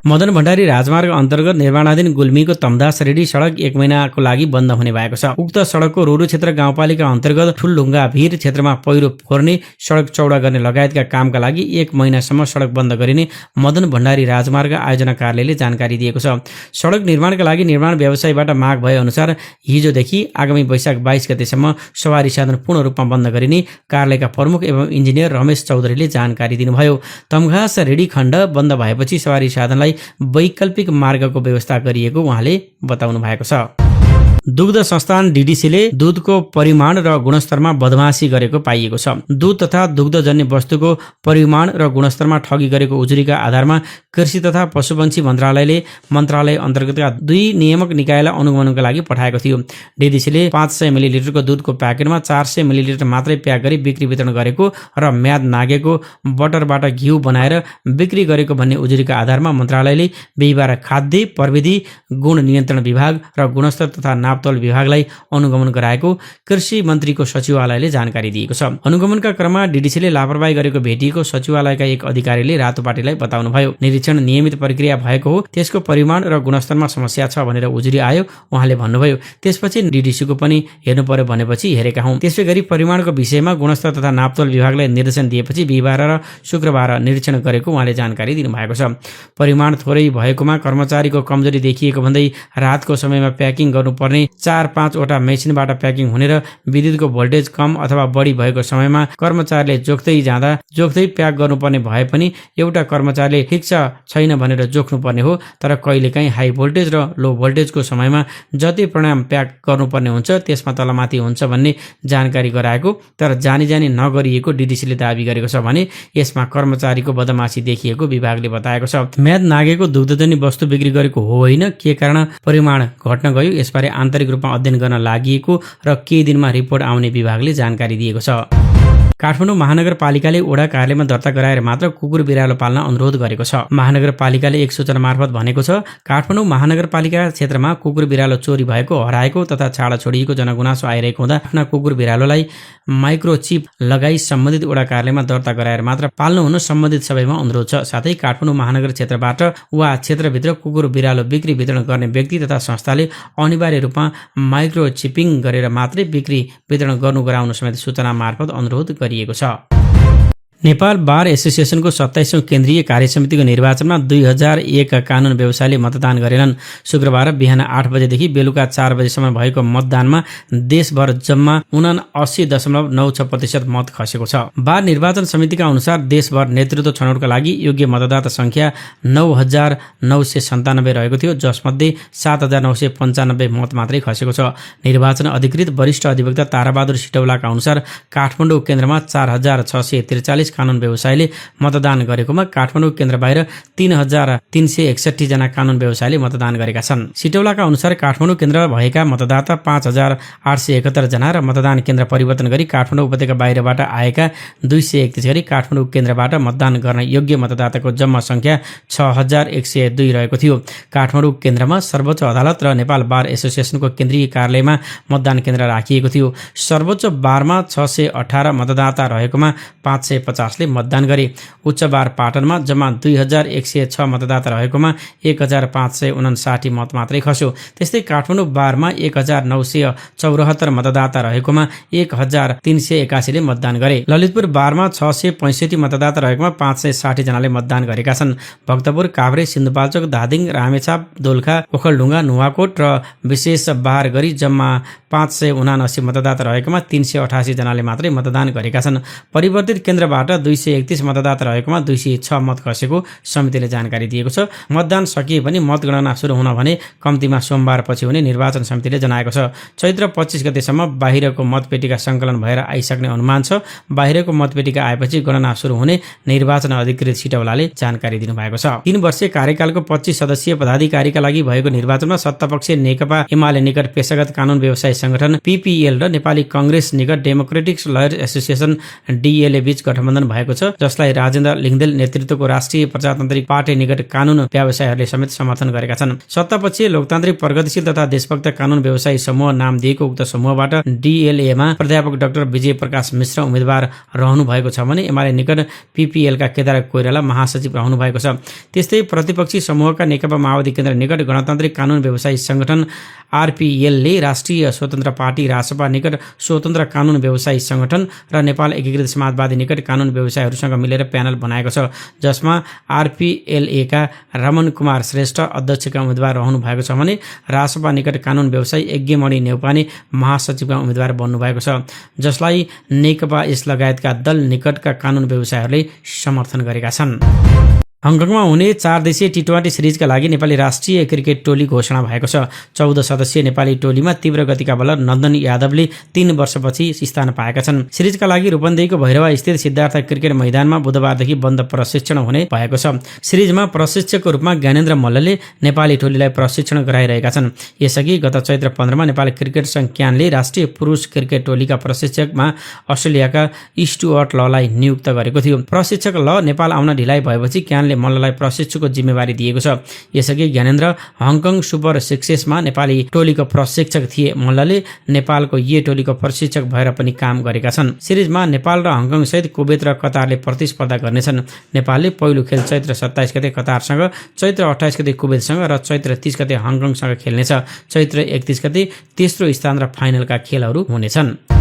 मदन भण्डारी राजमार्ग अन्तर्गत निर्माणाधीन गुल्मीको तमदास रेडी सडक 1 महिनाको लागि बन्द हुने भएको छ। उक्त सडकको रोरू क्षेत्र गाउँपालिका अन्तर्गत ठुलढुङ्गा भिर क्षेत्रमा पहिरो फोर्ने, सडक चौडा गर्ने लगायतका कामका लागि 1 महिनासम्म सडक बन्द गरिने मदन भण्डारी राजमार्ग आयोजना कार्यालयले जानकारी दिएको छ। सडक निर्माणका लागि निर्माण व्यवसायीबाट माग भए अनुसार हिजोदेखि आगामी वैशाख 22 गतेसम्म सवारी साधन पूर्ण रूपमा बन्द गरिने कार्यालयका प्रमुख एवं इन्जिनियर रमेश चौधरीले जानकारी दिनुभयो। तमघास रेडी खण्ड बन्द भएपछि सवारी साधनलाई वैकल्पिक मार्गको व्यवस्था गरिएको उहाँले बताउनु भएको छ। दुग्ध संस्थान डीडीसीले दूधको परिमाण र गुणस्तरमा बदमासी गरेको पाइएको छ। दूध तथा दुग्धजन्य वस्तुको परिमाण र गुणस्तरमा ठगी गरेको उजुरीका आधारमा कृषि तथा पशुपन्छी मन्त्रालय अन्तर्गतका 2 नियामक निकायलाई अनुगमनका लागि पठाएको थियो। डीडीसीले 500 मिलिलिटरको दूधको प्याकेटमा 400 मिलिलिटर मात्रै प्याक गरी बिक्री वितरण गरेको र म्याद नागेको बटरबाट घिउ बनाएर बिक्री गरेको भन्ने उजुरीका आधारमा मन्त्रालयले बिहिबार खाद्य प्रविधि गुण नियन्त्रण विभाग र गुणस्तर तथा नापतोल विभागलाई अनुगमन गराएको कृषि मन्त्रीको सचिवालयले जानकारी दिएको छ। अनुगमनका क्रममा डीडीसीले लापरवाही गरेको भेटिएको सचिवालयका एक अधिकारीले रातोपाटीलाई बताउनुभयो। निरीक्षण नियमित प्रक्रिया भएको हो, त्यसको परिमाण र गुणस्तरमा समस्या छ भनेर उजुरी आयो उहाँले भन्नुभयो। त्यसपछि डीडीसीको पनि हेर्नु पर्यो भनेपछि हेरेका हौं। त्यसैगरी परिमाणको विषयमा गुणस्तर तथा नापतोल विभागलाई निर्देशन दिएपछि बिहिबार र शुक्रबार निरीक्षण गरेको उहाँले जानकारी दिनुभएको छ। परिमाण थोरै भएकोमा कर्मचारीको कमजोरी देखिएको भन्दै रातको समयमा प्याकिङ गर्नुपर्ने 4-5 वटा मेसिनबाट प्याकिङ हुने र विद्युतको भोल्टेज कम अथवा बढी भएको समयमा कर्मचारीले जोख्दै प्याक गर्नुपर्ने भए पनि एउटा कर्मचारीले ठिक छैन भनेर जोख्नुपर्ने हो। तर कहिलेकाहीँ हाई भोल्टेज र लो भोल्टेजको समयमा जति परिमाण प्याक गर्नुपर्ने हुन्छ त्यसमा तलमाथि हुन्छ भन्ने जानकारी गराएको, तर जानी नगरिएको डीडीसीले दाबी गरेको छ भने यसमा कर्मचारीको बदमासी देखिएको विभागले बताएको छ। म्याद नागेको दुग्धजन्य वस्तु बिक्री गरेको हो होइन, के कारण परिमाण घट्न गयो यसबारे आन्तरिक रूपमा अध्ययन गर्न लागि र केही दिनमा रिपोर्ट आउने विभागले जानकारी दिएको छ। काठमाडौँ महानगरपालिकाले वडा कार्यालयमा दर्ता गराएर मात्र कुकुर बिरालो पाल्न अनुरोध गरेको छ। महानगरपालिकाले एक सूचना मार्फत भनेको छ, काठमाडौँ महानगरपालिका क्षेत्रमा कुकुर बिरालो चोरी भएको, हराएको तथा छाडा छोडिएको जनगुनासो आइरहेको हुँदा आफ्ना कुकुर बिरालोलाई माइक्रोचिप लगाई सम्बन्धित वडा कार्यालयमा दर्ता गराएर मात्र पाल्नु हुन सम्बन्धित सबैमा अनुरोध छ। साथै काठमाडौँ महानगर क्षेत्रबाट वा क्षेत्रभित्र कुकुर बिरालो बिक्री वितरण गर्ने व्यक्ति तथा संस्थाले अनिवार्य रूपमा माइक्रोचिपिङ गरेर मात्रै बिक्री वितरण गर्नु गराउन समेत सूचना मार्फत अनुरोध गरिएको छ। नेपाल बार एसोसिएसनको 27औं केन्द्रीय कार्यसमितिको निर्वाचनमा 2001 कानून व्यवसायले मतदान गरेनन्। शुक्रबार बिहान 8 बजेदेखि बेलुका 4 बजेसम्म भएको मतदानमा देशभर जम्मा 79.96% मत खसेको छ। बार निर्वाचन समितिका अनुसार देशभर नेतृत्व छनौटका लागि योग्य मतदाता संख्या 9,997 रहेको थियो, जसमध्ये 7,995 मत मात्रै खसेको छ। निर्वाचन अधिकृत वरिष्ठ अधिवक्ता ताराबहादुर सिटौलाका अनुसार काठमाडौँ केन्द्रमा 4,643 कानून व्यवसायले मतदान गरेकोमा काठमाडौँ केन्द्र बाहिर 3,361 जना कानून व्यवसायले मतदान गरेका छन्। सिटौलाका अनुसार काठमाडौँ केन्द्र भएका मतदाता 5,871 जना र मतदान केन्द्र परिवर्तन गरी काठमाडौँ उपत्यका बाहिरबाट आएका 231 गरी काठमाडौँ केन्द्रबाट मतदान गर्न योग्य मतदाताको जम्मा संख्या 6,102 रहेको थियो। काठमाडौँ केन्द्रमा सर्वोच्च अदालत र नेपाल बार एसोसिएसनको केन्द्रीय कार्यालयमा मतदान केन्द्र राखिएको थियो। सर्वोच्च बारमा 618 मतदाता रहेकोमा 550 ले मतदान गरे। उच्च बार पाटनमा जम्मा 2,106 मतदाता रहेकोमा 1,559 मत मात्रै खस्यो। त्यस्तै काठमाडौँ बारमा 1,974 मतदाता रहेकोमा 1,381 ले मतदान गरे। ललितपुर बारमा 665 मतदाता रहेकोमा 560 जनाले मतदान गरेका छन्। भक्तपुर, काभ्रे, सिन्धुपाल्चोक, धादिङ, रामेछाप, दोलखा, ओखलढुङ्गा, नुवाकोट र विशेष बार गरी जम्मा 579 मतदाता रहेकोमा 388 जनाले मात्रै मतदान गरेका छन्। परिवर्तित केन्द्रबाट 231 मतदाता रहेकोमा 206 मत खसेको समितिले जानकारी दिएको छ। मतदान सकिए पनि मतगणना सुरु हुन भने कम्तीमा सोमबार पछि हुने निर्वाचन समितिले जनाएको छ। चैत्र 25 गतेसम्म बाहिरको मतपेटिका सङ्कलन भएर आइसक्ने अनुमान छ। बाहिरको मतपेटिका आएपछि गणना सुरु हुने निर्वाचन अधिकृत सिटौलाले जानकारी दिनुभएको छ। 3 वर्षीय कार्यकालको 25 सदस्यीय पदाधिकारीका लागि भएको निर्वाचनमा सत्तापक्षीय नेकपा एमाले निकट पेशागत कानून व्यवसाय संगठन पीपीएल र नेपाली कांग्रेस निकट डेमोक्रेटिक लयर्स एसोसिएसन डीएलए बीच गठबन्धन गठबन्धन भएको छ, जसलाई राजेन्द्र लिङ्गदेल नेतृत्वको राष्ट्रिय प्रजातान्त्रिक पार्टी निकट कानुन व्यवसायीहरूले समेत समर्थन गरेका छन्। सत्तापछि लोकतान्त्रिक प्रगतिशील तथा देशभक्त कानुन व्यवसायी समूह नाम दिएको उक्त समूहबाट DLA-मा प्राध्यापक डाक्टर विजय प्रकाश मिश्र उम्मेद्वार रहनु भएको छ भने एमाले निकट PPL-का केदार कोइराला महासचिव रहनु भएको छ। त्यस्तै प्रतिपक्षी समूहका नेकपा माओवादी केन्द्र निकट गणतान्त्रिक कानुन व्यवसायी संगठन RPL-ले राष्ट्रिय स्वतन्त्र पार्टी रासपा निकट स्वतन्त्र कानुन व्यवसायी संगठन र नेपाल एकीकृत समाजवादी निकट कानुन व्यवसायीहरूसँग मिलेर प्यानल बनाएको छ, जसमा RPLA-का रमन कुमार श्रेष्ठ अध्यक्षका उम्मेद्वार रहनु भएको छ भने रासपा निकट कानुन व्यवसायी यज्ञमणि नेउपाने महासचिवका उम्मेद्वार बन्नुभएको छ, जसलाई नेकपा यस लगायतका दल निकटका कानुन व्यवसायीहरूले समर्थन गरेका छन्। हङकङमा हुने 4 देशीय T20 सिरिजका लागि नेपाली राष्ट्रिय क्रिकेट टोली घोषणा भएको छ। 14 सदस्यीय नेपाली टोलीमा तीव्र गतिका बलर नन्दन यादवले 3 वर्षपछि स्थान पाएका छन्। सिरिजका लागि रूपन्देहीको भैरवा स्थित सिद्धार्थ क्रिकेट मैदानमा बुधबारदेखि बन्द प्रशिक्षण हुने भएको छ। सिरिजमा प्रशिक्षकको रूपमा ज्ञानेन्द्र मल्लले नेपाली टोलीलाई प्रशिक्षण गराइरहेका छन्। यसअघि गत चैत्र 15मा नेपाली क्रिकेट सङ्घ क्यानले राष्ट्रिय पुरुष क्रिकेट टोलीका प्रशिक्षकमा अस्ट्रेलियाका स्टुअर्ट ललाई नियुक्त गरेको थियो। प्रशिक्षक ल नेपाल आउन ढिलाइ भएपछि क्यान मल्ललाई प्रशिक्षकको जिम्मेवारी दिएको छ। यसअघि ज्ञानेन्द्र हङकङ सुपर सिक्सेसमा नेपाली टोलीको प्रशिक्षक थिए। मल्लले नेपालको ये टोलीको प्रशिक्षक भएर पनि काम गरेका छन्। सिरिजमा नेपाल र हङकङ सहित कुवेत र कतारले प्रतिस्पर्धा गर्नेछन्। नेपालले पहिलो खेल चैत्र 27 गते कतारसँग, चैत्र 28 गते कुवेतसँग र चैत्र 30 गते हङकङसँग खेल्नेछ। चैत्र 31 गते तेस्रो स्थान र फाइनलका खेलहरू हुनेछन्।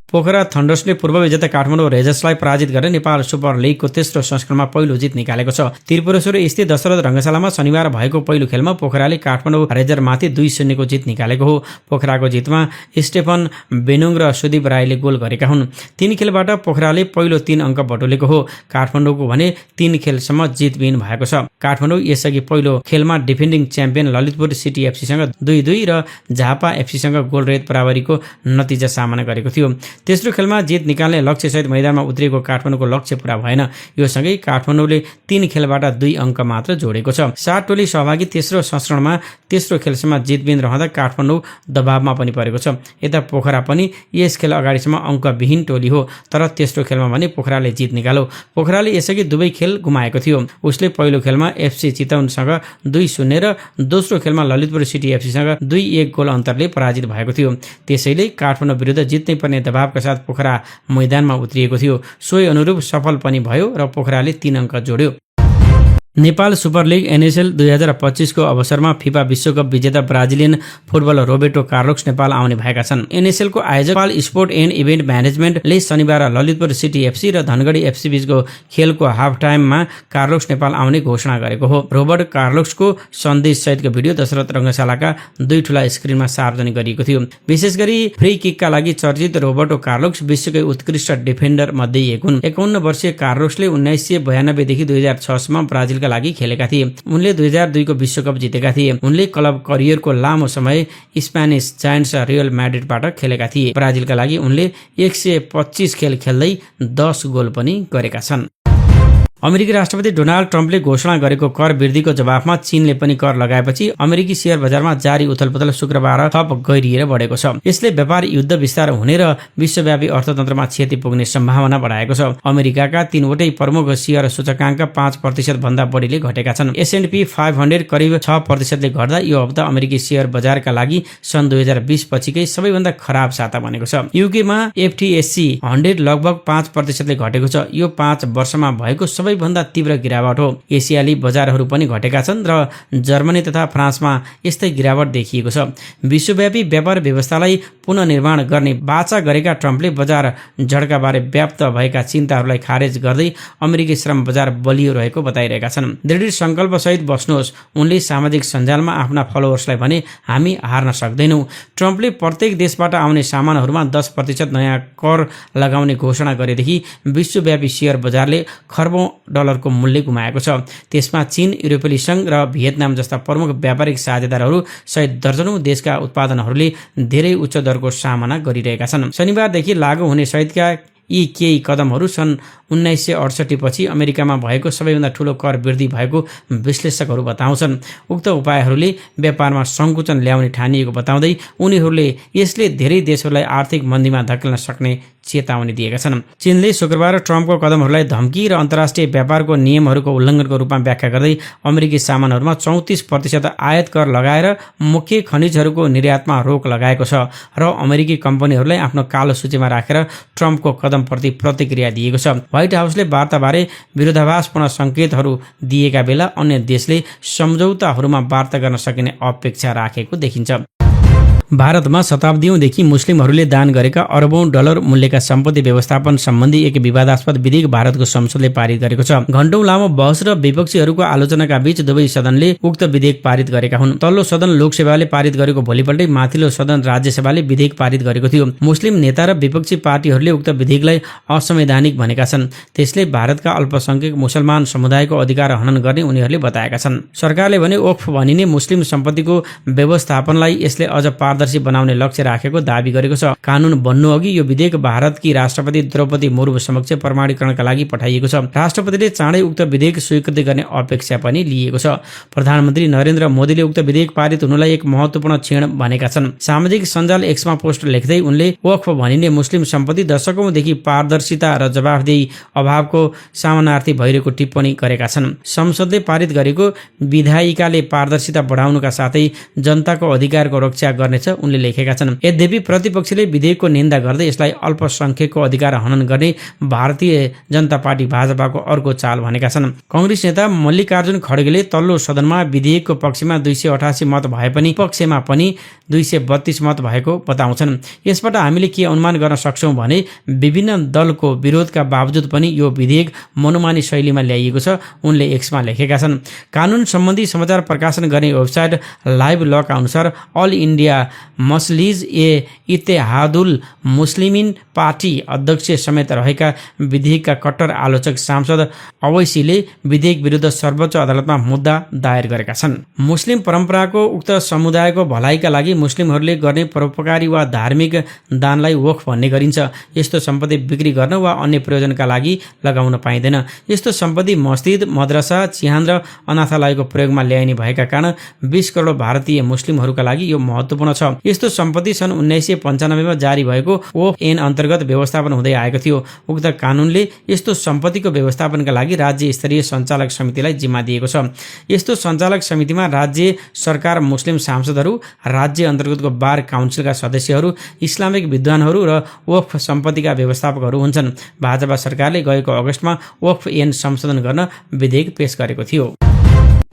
पोखरा थन्डर्सले पूर्व विजेता काठमाडौँ रेजर्सलाई पराजित गरेर नेपाल सुपर लिगको तेस्रो संस्करणमा पहिलो जित निकालेको छ। त्रिपुरेश्वर स्थित दशरथ रङ्गशालामा शनिबार भएको पहिलो खेलमा पोखराले काठमाडौँ रेजरमाथि 2-0 को जित निकालेको हो। पोखराको जितमा स्टेफन बेनुङ र सुदीप राईले गोल गरेका हुन्। 3 खेलबाट पोखराले पहिलो 3 अङ्क बटुलेको हो। काठमाडौँको भने 3 खेलसम्म जितविहीन भएको छ। काठमाडौँ यसअघि पहिलो खेलमा डिफेन्डिङ च्याम्पियन ललितपुर सिटी एफसीसँग 2-2 र झापा एफसीसँग गोलरहित बराबरीको नतिजा सामना गरेको थियो। तेस्रो खेलमा जित निकाल्ने लक्ष्यसहित मैदानमा उत्रिएको काठमाडौँको लक्ष्य पूरा भएन। यो सँगै काठमाडौँले 3 खेलबाट 2 अङ्क मात्र जोडेको छ। 7 टोली सहभागी तेस्रो संस्करणमा तेस्रो खेलसम्म जितबिन रहँदा काठमाडौँ दबावमा पनि परेको छ। यता पोखरा पनि यस खेल अगाडिसम्म अङ्कविहीन टोली हो, तर तेस्रो खेलमा भने पोखराले जित निकाल्यो। पोखराले यसअघि दुवै खेल गुमाएको थियो। उसले पहिलो खेलमा एफसी चितवनसँग 2-0 र दोस्रो खेलमा ललितपुर सिटी एफसीसँग 2-1 गोल अन्तरले पराजित भएको थियो। त्यसैले काठमाडौँ विरुद्ध जित्नै पर्ने दबावका साथ पोखरा मैदानमा उत्रिएको थियो। सोही अनुरूप सफल पनि भयो र पोखराले 3 अङ्क जोड्यो। नेपाल सुपर लिग NSL 2025 को अवसरमा फिफा विश्वकप विजेता Brazilian footballer Roberto Carlos Nepal आउने भएका छन्। NSL को आयोजक नेपाल स्पोर्ट एन्ड इभेन्ट म्यानेजमेन्टले शनिबार ललितपुर सिटी एफसी र धनगढी एफसी बीचको खेलको हाफ टाइममा कार्लोस नेपाल आउने घोषणा गरेको हो। रोबर्ट कार्लोसको सन्देश सहितको भिडियो दशरथ रङ्गशालाका 2 ठूला स्क्रिनमा सार्वजनिक गरिएको थियो। विशेष गरी फ्री किकका लागि चर्चित रोबर्टो कार्लोस विश्वकै उत्कृष्ट डिफेन्डर मध्ये एक हुन्। 51 वर्षीय कार्लोसले 1992 देखि 2006 सम्म ब्राजिलका लागि खेलेका थिए। उनले 2002 को विश्वकप जितेका थिए। उनले क्लब करियरको लामो समय स्पेनिस जायन्ट्स रियल म्याड्रिडबाट खेलेका थिए। ब्राजिलका लागि उनले 125 खेल खेल्दै 10 गोल पनि गरेका छन्। अमेरिकी राष्ट्रपति डोनाल्ड ट्रम्पले घोषणा गरेको कर वृद्धिको जवाफमा चीनले पनि कर लगाएपछि अमेरिकी शेयर बजारमा जारी उथलपुथल शुक्रबार थप गहिरिएर बढेको छ। यसले व्यापार युद्ध विस्तार हुने र विश्वव्यापी अर्थतन्त्रमा क्षति पुग्ने सम्भावना बढाएको छ। अमेरिकाका 3वटै प्रमुख शेयर सूचकाङ्क 5% भन्दा बढीले घटेका छन्। S&P 500 करिब 6% ले घट्दा यो हप्ता अमेरिकी शेयर बजारका लागि सन् 2020 पछिकै सबैभन्दा खराब साता बनेको छ। युकेमा FTSE 100 लगभग 5% ले घटेको छ। यो 5 वर्षमा भएको सबैभन्दा तीव्र गिरावट हो। एसियाली बजारहरू पनि घटेका छन् र जर्मनी तथा फ्रान्समा यस्तै गिरावट देखिएको छ। विश्वव्यापी व्यापार व्यवस्थालाई पुनर्निर्माण गर्ने बाचा गरेका ट्रम्पले बजार झड्काबारे व्याप्त भएका चिन्ताहरूलाई खारेज गर्दै अमेरिकी श्रम बजार बलियो रहेको बताइरहेका छन्। दृढ सङ्कल्पसहित बस्नुहोस्, उनले सामाजिक सञ्जालमा आफ्ना फलोवर्सलाई भने हामी हार्न सक्दैनौँ। ट्रम्पले प्रत्येक देशबाट आउने सामानहरूमा 10% नयाँ कर लगाउने घोषणा गरेदेखि विश्वव्यापी शेयर बजारले खर्बौं डलरको मूल्य गुमाएको छ। त्यसमा चीन, युरोपेली सङ्घ र भियतनाम जस्ता प्रमुख व्यापारिक साझेदारहरू सहित दर्जनौं देशका उत्पादनहरूले धेरै उच्च दरको सामना गरिरहेका छन्। शनिबारदेखि लागू हुने सहितका यी केही कदमहरू सन् 1968 पछि अमेरिकामा भएको सबैभन्दा ठूलो कर वृद्धि भएको विश्लेषकहरू बताउँछन्। उक्त उपायहरूले व्यापारमा सङ्कुचन ल्याउने ठानिएको बताउँदै उनीहरूले यसले धेरै देशहरूलाई आर्थिक मन्दीमा धकेल्न सक्ने चेतावनी दिएका छन्। चीनले शुक्रबार ट्रम्पको कदमहरूलाई धम्की र अन्तर्राष्ट्रिय व्यापारको नियमहरूको उल्लङ्घनको रूपमा व्याख्या गर्दै अमेरिकी सामानहरूमा 34% आयात कर लगाएर मुख्य खनिजहरूको निर्यातमा रोक लगाएको छ र अमेरिकी कम्पनीहरूलाई आफ्नो कालो सूचीमा राखेर ट्रम्पको कदमप्रति प्रतिक्रिया दिएको छ। व्हाइट हाउसले वार्ताबारे विरोधाभासपूर्ण सङ्केतहरू दिएका बेला अन्य देशले सम्झौताहरूमा वार्ता गर्न सकिने अपेक्षा राखेको देखिन्छ। भारतमा शताब्दीौंदेखि मुस्लिमहरूले दान गरेका अरबौं डलर मूल्यका सम्पत्ति व्यवस्थापन सम्बन्धी एक विवादास्पद विधेयक भारतको संसदले पारित गरेको छ। घण्टौं लामो बहस र विपक्षीहरूको आलोचनाका बीच दुवै सदनले उक्त विधेयक पारित गरेका हुन्। तल्लो सदन लोकसेवाले पारित गरेको भोलिपल्टै माथिल्लो सदन राज्यसभाले विधेयक पारित गरेको थियो। मुस्लिम नेता र विपक्षी पार्टीहरूले उक्त विधेयकलाई असंवैधानिक भनेका छन्। त्यसले भारतका अल्पसंख्यक मुसलमान समुदायको अधिकार हनन गर्ने उनीहरूले बताएका छन्। सरकारले भने वक्फ भनिने मुस्लिम सम्पत्तिको व्यवस्थापनलाई यसले अझ पारदर्शी बनाउने लक्ष्य राखेको दावी गरेको छ। कानून बन्नु अघि यो विधेयक भारतकी राष्ट्रपति द्रौपदी मुर्मु समक्ष प्रमाणीकरणका लागि पठाइएको छ। राष्ट्रपतिले चाँडै उक्त विधेयक स्वीकृति गर्ने अपेक्षा पनि लिएको छ। प्रधानमन्त्री नरेन्द्र मोदीले उक्त विधेयक पारित हुनुलाई एक महत्त्वपूर्ण क्षण भनेका छन्। सामाजिक सञ्जाल एक्समा पोस्ट लेख्दै उनले वक्फ भनिने मुस्लिम सम्पत्ति दशकौंदेखि पारदर्शिता र जवाफदेही अभावको सामनार्थी भइरहेको टिप्पणी गरेका छन्। संसदले पारित गरेको विधायिकाले पारदर्शिता बढाउनुका साथै जनताको अधिकारको रक्षा गर्नेछ उनले लेखेका छन्। यद्यपि प्रतिपक्षले विधेयकको निन्दा गर्दै यसलाई अल्पसंख्यकको अधिकार हनन गर्ने भारतीय जनता पार्टी भाजपाको अर्को चाल भनेका छन्। कांग्रेस नेता मल्लिकार्जुन खड्गेले तल्लो सदनमा विधेयकको पक्षमा 288 मत भए पनि पक्षमा पनि 232 मत भएको बताउँछन्। यसबाट हामीले के अनुमान गर्न सक्छौं भने विभिन्न दलको विरोधका बावजुद पनि यो विधेयक मनोमानी शैलीमा ल्याइएको छ उनले एक्समा लेखेका छन्। कानून सम्बन्धी समाचार प्रकाशन गर्ने वेबसाइट लाइभ लका अनुसार all India मस्लिज Ittehadul Muslimeen party अध्यक्ष समेत रहेका विधेयकका कट्टर आलोचक सांसद अवैसीले विधेयक विरुद्ध सर्वोच्च अदालतमा मुद्दा दायर गरेका छन्। मुस्लिम परम्पराको उक्त समुदायको भलाइका लागि मुस्लिमहरूले गर्ने परोपकारी वा धार्मिक दानलाई वक्फ भन्ने गरिन्छ। यस्तो सम्पत्ति बिक्री गर्न वा अन्य प्रयोजनका लागि लगाउन पाइँदैन। यस्तो सम्पत्ति मस्जिद, मद्रसा, चिहान र अनाथालयको प्रयोगमा ल्याइने भएका कारण 20 करोड भारतीय मुस्लिमहरूका लागि यो महत्त्वपूर्ण छ। यस्तो सम्पत्ति सन् 1995 मा जारी भएको ओएन अन्तर्गत व्यवस्थापन हुँदै आएको थियो। उक्त कानूनले यस्तो सम्पत्तिको व्यवस्थापनका लागि राज्य स्तरीय सञ्चालक समितिलाई जिम्मा दिएको छ। यस्तो सञ्चालक समितिमा राज्य सरकार, मुस्लिम सांसदहरू, राज्य अन्तर्गतको बार काउन्सिलका सदस्यहरू, इस्लामिक विद्वानहरू र वक्फ सम्पत्तिका व्यवस्थापकहरू हुन्छन्। भाजपा सरकारले गएको अगस्तमा वक्फ ऐन संशोधन गर्न विधेयक पेश गरेको थियो।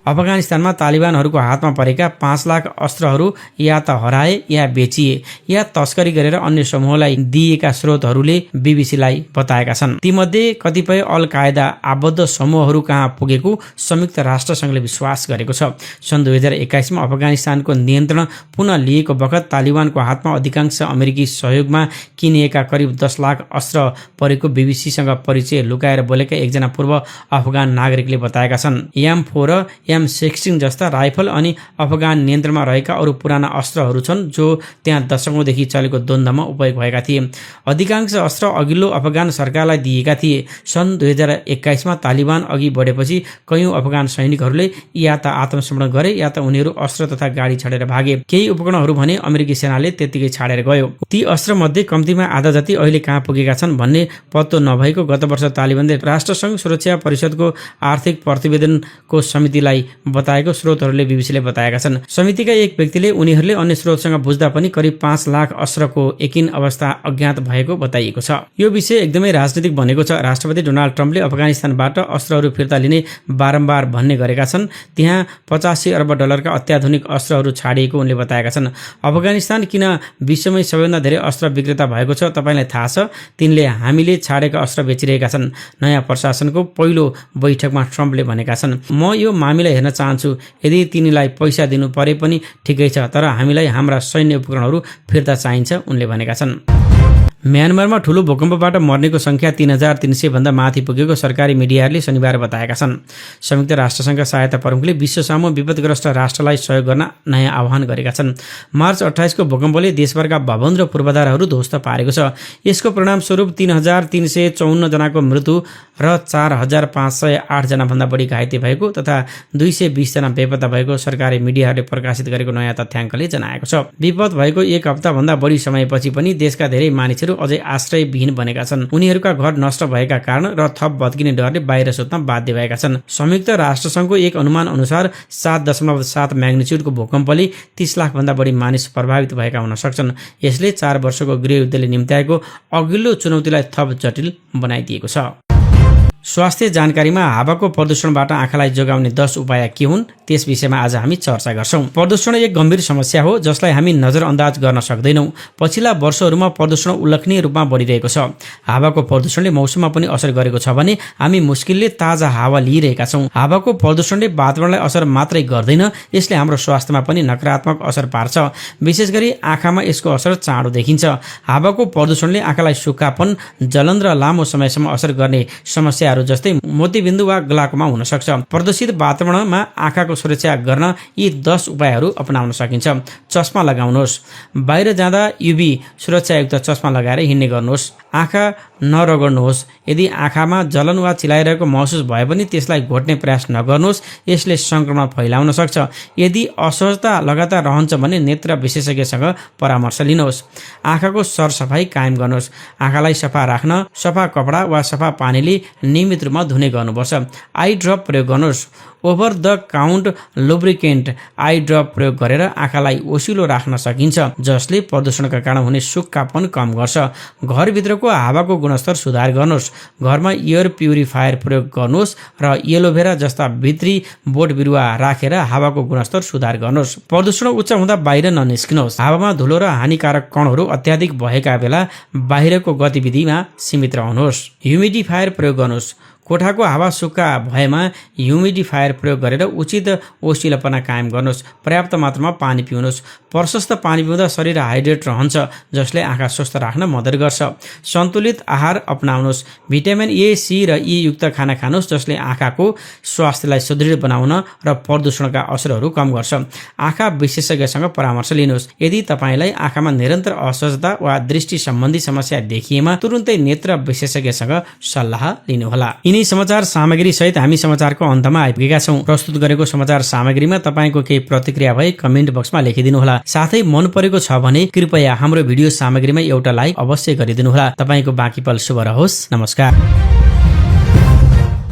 अफगानिस्तानमा तालिबानहरूको हातमा परेका 5 लाख अस्त्रहरू या त हराए या बेचिए या तस्करी गरेर अन्य समूहलाई दिएका स्रोतहरूले बीबीसीलाई बताएका छन्। तीमध्ये कतिपय अल कायदा आबद्ध समूहहरू कहाँ पुगेको संयुक्त राष्ट्रसङ्घले विश्वास गरेको छ। सन् 2021 मा अफगानिस्तानको नियन्त्रण पुनः लिएको बखत तालिबानको हातमा अधिकांश अमेरिकी सहयोगमा किनिएका करिब 10 लाख अस्त्र परेको बीबीसीसँग परिचय लुकाएर बोलेका एकजना पूर्व अफगान नागरिकले बताएका छन्। M4 र M16 जस्ता राइफल अनि अफगान नियन्त्रणमा रहेका अरू पुराना अस्त्रहरू छन् जो त्यहाँ दशकौंदेखि चलेको द्वन्द्वमा उपयोग भएका थिए। अधिकांश अस्त्र अघिल्लो अफगान सरकारलाई दिएका थिए। सन् 2021 मा तालिबान अघि बढेपछि कयौं अफगान सैनिकहरूले या त आत्मसमर्पण गरे या त उनीहरू अस्त्र तथा गाडी छाडेर भागे। केही उपकरणहरू भने अमेरिकी सेनाले त्यत्तिकै छाडेर गयो। ती अस्त्र मध्ये कम्तीमा आधा जति अहिले कहाँ पुगेका छन् भन्ने पत्तो नभएको गत वर्ष तालिबानले राष्ट्रसङ्घ सुरक्षा परिषदको आर्थिक प्रतिवेदनको समितिलाई बताएको स्रोतहरूले बीबीसीले बताएका छन्। समितिका एक व्यक्तिले उनीहरूले अन्य स्रोतसँग बुझ्दा पनि करिब 5 लाख अस्त्रको एकिन अवस्था अज्ञात भएको बताइएको छ। यो विषय एकदमै राजनीतिक बनेको छ। राष्ट्रपति डोनाल्ड ट्रम्पले अफगानिस्तानबाट अस्त्रहरू फिर्ता लिने बारम्बार भन्ने गरेका छन्। त्यहाँ 85 अर्ब डलरका अत्याधुनिक अस्त्रहरू छाडिएको उनले बताएका छन्। अफगानिस्तान किन विश्वमै सबैभन्दा धेरै अस्त्र विक्रेता भएको छ तपाईलाई थाहा छ? तिनले हामीले छाडेका अस्त्र बेचिरहेका छन्। नयाँ प्रशासनको पहिलो बैठकमा ट्रम्पले भनेका छन्, म यो मामिला हेर्न चाहन्छु। यदि तिनीलाई पैसा दिनु परे पनि ठिकै छ, तर हामीलाई हाम्रा सैन्य उपकरणहरू फिर्ता चाहिन्छ उनले भनेका छन्। म्यानमारमा ठूलो भूकम्पबाट मर्नेको संख्या 3,300 भन्दा माथि पुगेको सरकारी मिडियाहरूले शनिबार बताएका छन्। संयुक्त राष्ट्रसङ्घका सहायता प्रमुखले विश्वसामु विपदग्रस्त राष्ट्रलाई सहयोग गर्न नयाँ आह्वान गरेका छन्। मार्च 28 को भूकम्पले देशभरका भवन र पूर्वाधारहरू ध्वस्त पारेको छ। यसको परिणामस्वरूप 3,354 जनाको मृत्यु र 4,508 जना भन्दा बढी घाइते भएको तथा 220 जना बेपत्ता भएको सरकारी मिडियाहरूले प्रकाशित गरेको नयाँ तथ्याङ्कले जनाएको छ। विपद भएको एक हप्ताभन्दा बढी समयपछि पनि देशका धेरै मानिसहरू अझै आश्रयविहीन बनेका छन्। उनीहरूका घर नष्ट भएका कारण र थप भत्किने डरले बाहिर सुत्न बाध्य भएका छन्। संयुक्त राष्ट्रसङ्घको एक अनुमान अनुसार 7.7 म्याग्निच्युडको भूकम्पले 30 लाख भन्दा बढी मानिस प्रभावित भएका हुन सक्छन्। यसले 4 वर्षको गृहयुद्धले निम्त्याएको अघिल्लो चुनौतीलाई थप जटिल बनाइदिएको छ। स्वास्थ्य जानकारीमा हावाको प्रदूषणबाट आँखालाई जोगाउने 10 उपाय के हुन् त्यस विषयमा आज हामी चर्चा गर्छौं। प्रदूषण एक गम्भीर समस्या हो जसलाई हामी नजरअन्दाज गर्न सक्दैनौं। पछिल्ला वर्षहरूमा प्रदूषण उल्लेखनीय रूपमा बढिरहेको छ। हावाको प्रदूषणले मौसममा पनि असर गरेको छ भने हामी मुस्किलले ताजा हावा लिइरहेका छौं। हावाको प्रदूषणले वातावरणलाई असर मात्रै गर्दैन, यसले हाम्रो स्वास्थ्यमा पनि नकारात्मक असर पार्छ। विशेष गरी आँखामा यसको असर चाँडो देखिन्छ। हावाको प्रदूषणले आँखालाई सुक्खापन, जलन र लामो समयसम्म असर गर्ने समस्या जस्तै मोतीबिन्दु वा ग्लाकोमा हुन सक्छ। प्रदूषित वातावरणमा आँखाको सुरक्षा गर्न यी 10 उपायहरू अपनाउन सकिन्छ। चस्मा लगाउनुहोस्। बाहिर जाँदा युभी सुरक्षायुक्त चस्मा लगाएर हिँड्ने गर्नुहोस्। आँखा नरगड्नुहोस्। यदि आँखामा जलन वा चिलाइरहेको महसुस भए पनि त्यसलाई घोट्ने प्रयास नगर्नुहोस्, यसले संक्रमण फैलाउन सक्छ। यदि असहजता लगातार रहन्छ भने नेत्र विशेषज्ञसँग परामर्श लिनुहोस्। आँखाको सरसफाइ कायम गर्नुहोस्। आँखालाई सफा राख्न सफा कपडा वा सफा पानीले नियमित रूपमा धुने गर्नुपर्छ। आई ड्रप प्रयोग गर्नुहोस्। Over the count lubricant I drop प्रयोग गरेर आँखालाई ओसिलो राख्न सकिन्छ, जसले प्रदूषणका कारण हुने सुक्खापन कम गर्छ। घरभित्रको हावाको गुणस्तर सुधार गर्नुहोस्। घरमा एयर प्युरिफायर प्रयोग गर्नुहोस् र एलोभेरा जस्ता भित्री बोट बिरुवा राखेर हावाको गुणस्तर सुधार गर्नुहोस्। प्रदूषण उच्च हुँदा बाहिर ननिस्किनुहोस्। हावामा धुलो र हानिकारक कणहरू अत्याधिक भएका बेला बाहिरको गतिविधिमा सीमित रहनुहोस्। ह्युमिडिफायर प्रयोग गर्नुहोस्। कोठाको हावा सुक्खा भएमा ह्युमिडिफायर प्रयोग गरेर उचित ओसिलोपना कायम गर्नुहोस्। पर्याप्त मात्रामा पानी पिउनुहोस्। प्रशस्त पानी पिउँदा शरीर हाइड्रेट रहन्छ, जसले आँखा स्वस्थ राख्न मद्दत गर्छ। सन्तुलित आहार अपनाउनुहोस्। भिटामिन ए, सी र ई युक्त खाना खानुहोस्, जसले आँखाको स्वास्थ्यलाई सुदृढ बनाउन र प्रदूषणका असरहरू कम गर्छ। आँखा विशेषज्ञसँग परामर्श लिनुहोस्। यदि तपाईलाई आँखामा निरन्तर असहजता वा दृष्टि सम्बन्धी समस्या देखिएमा तुरुन्तै नेत्र विशेषज्ञसँग सल्लाह लिनुहोला। यिनी समाचार सामग्री सहित हामी समाचारको अन्तमा आइपुगेका छौं। प्रस्तुत गरेको समाचार सामग्रीमा तपाईको केही प्रतिक्रिया भए कमेन्ट बक्समा लेखिदिनुहोला। साथै मन परेको छ भने कृपया हाम्रो भिडियो सामग्रीमा एउटा लाइक अवश्य गरिदिनुहोला। तपाईको बाँकी पल शुभ रहोस्। नमस्कार।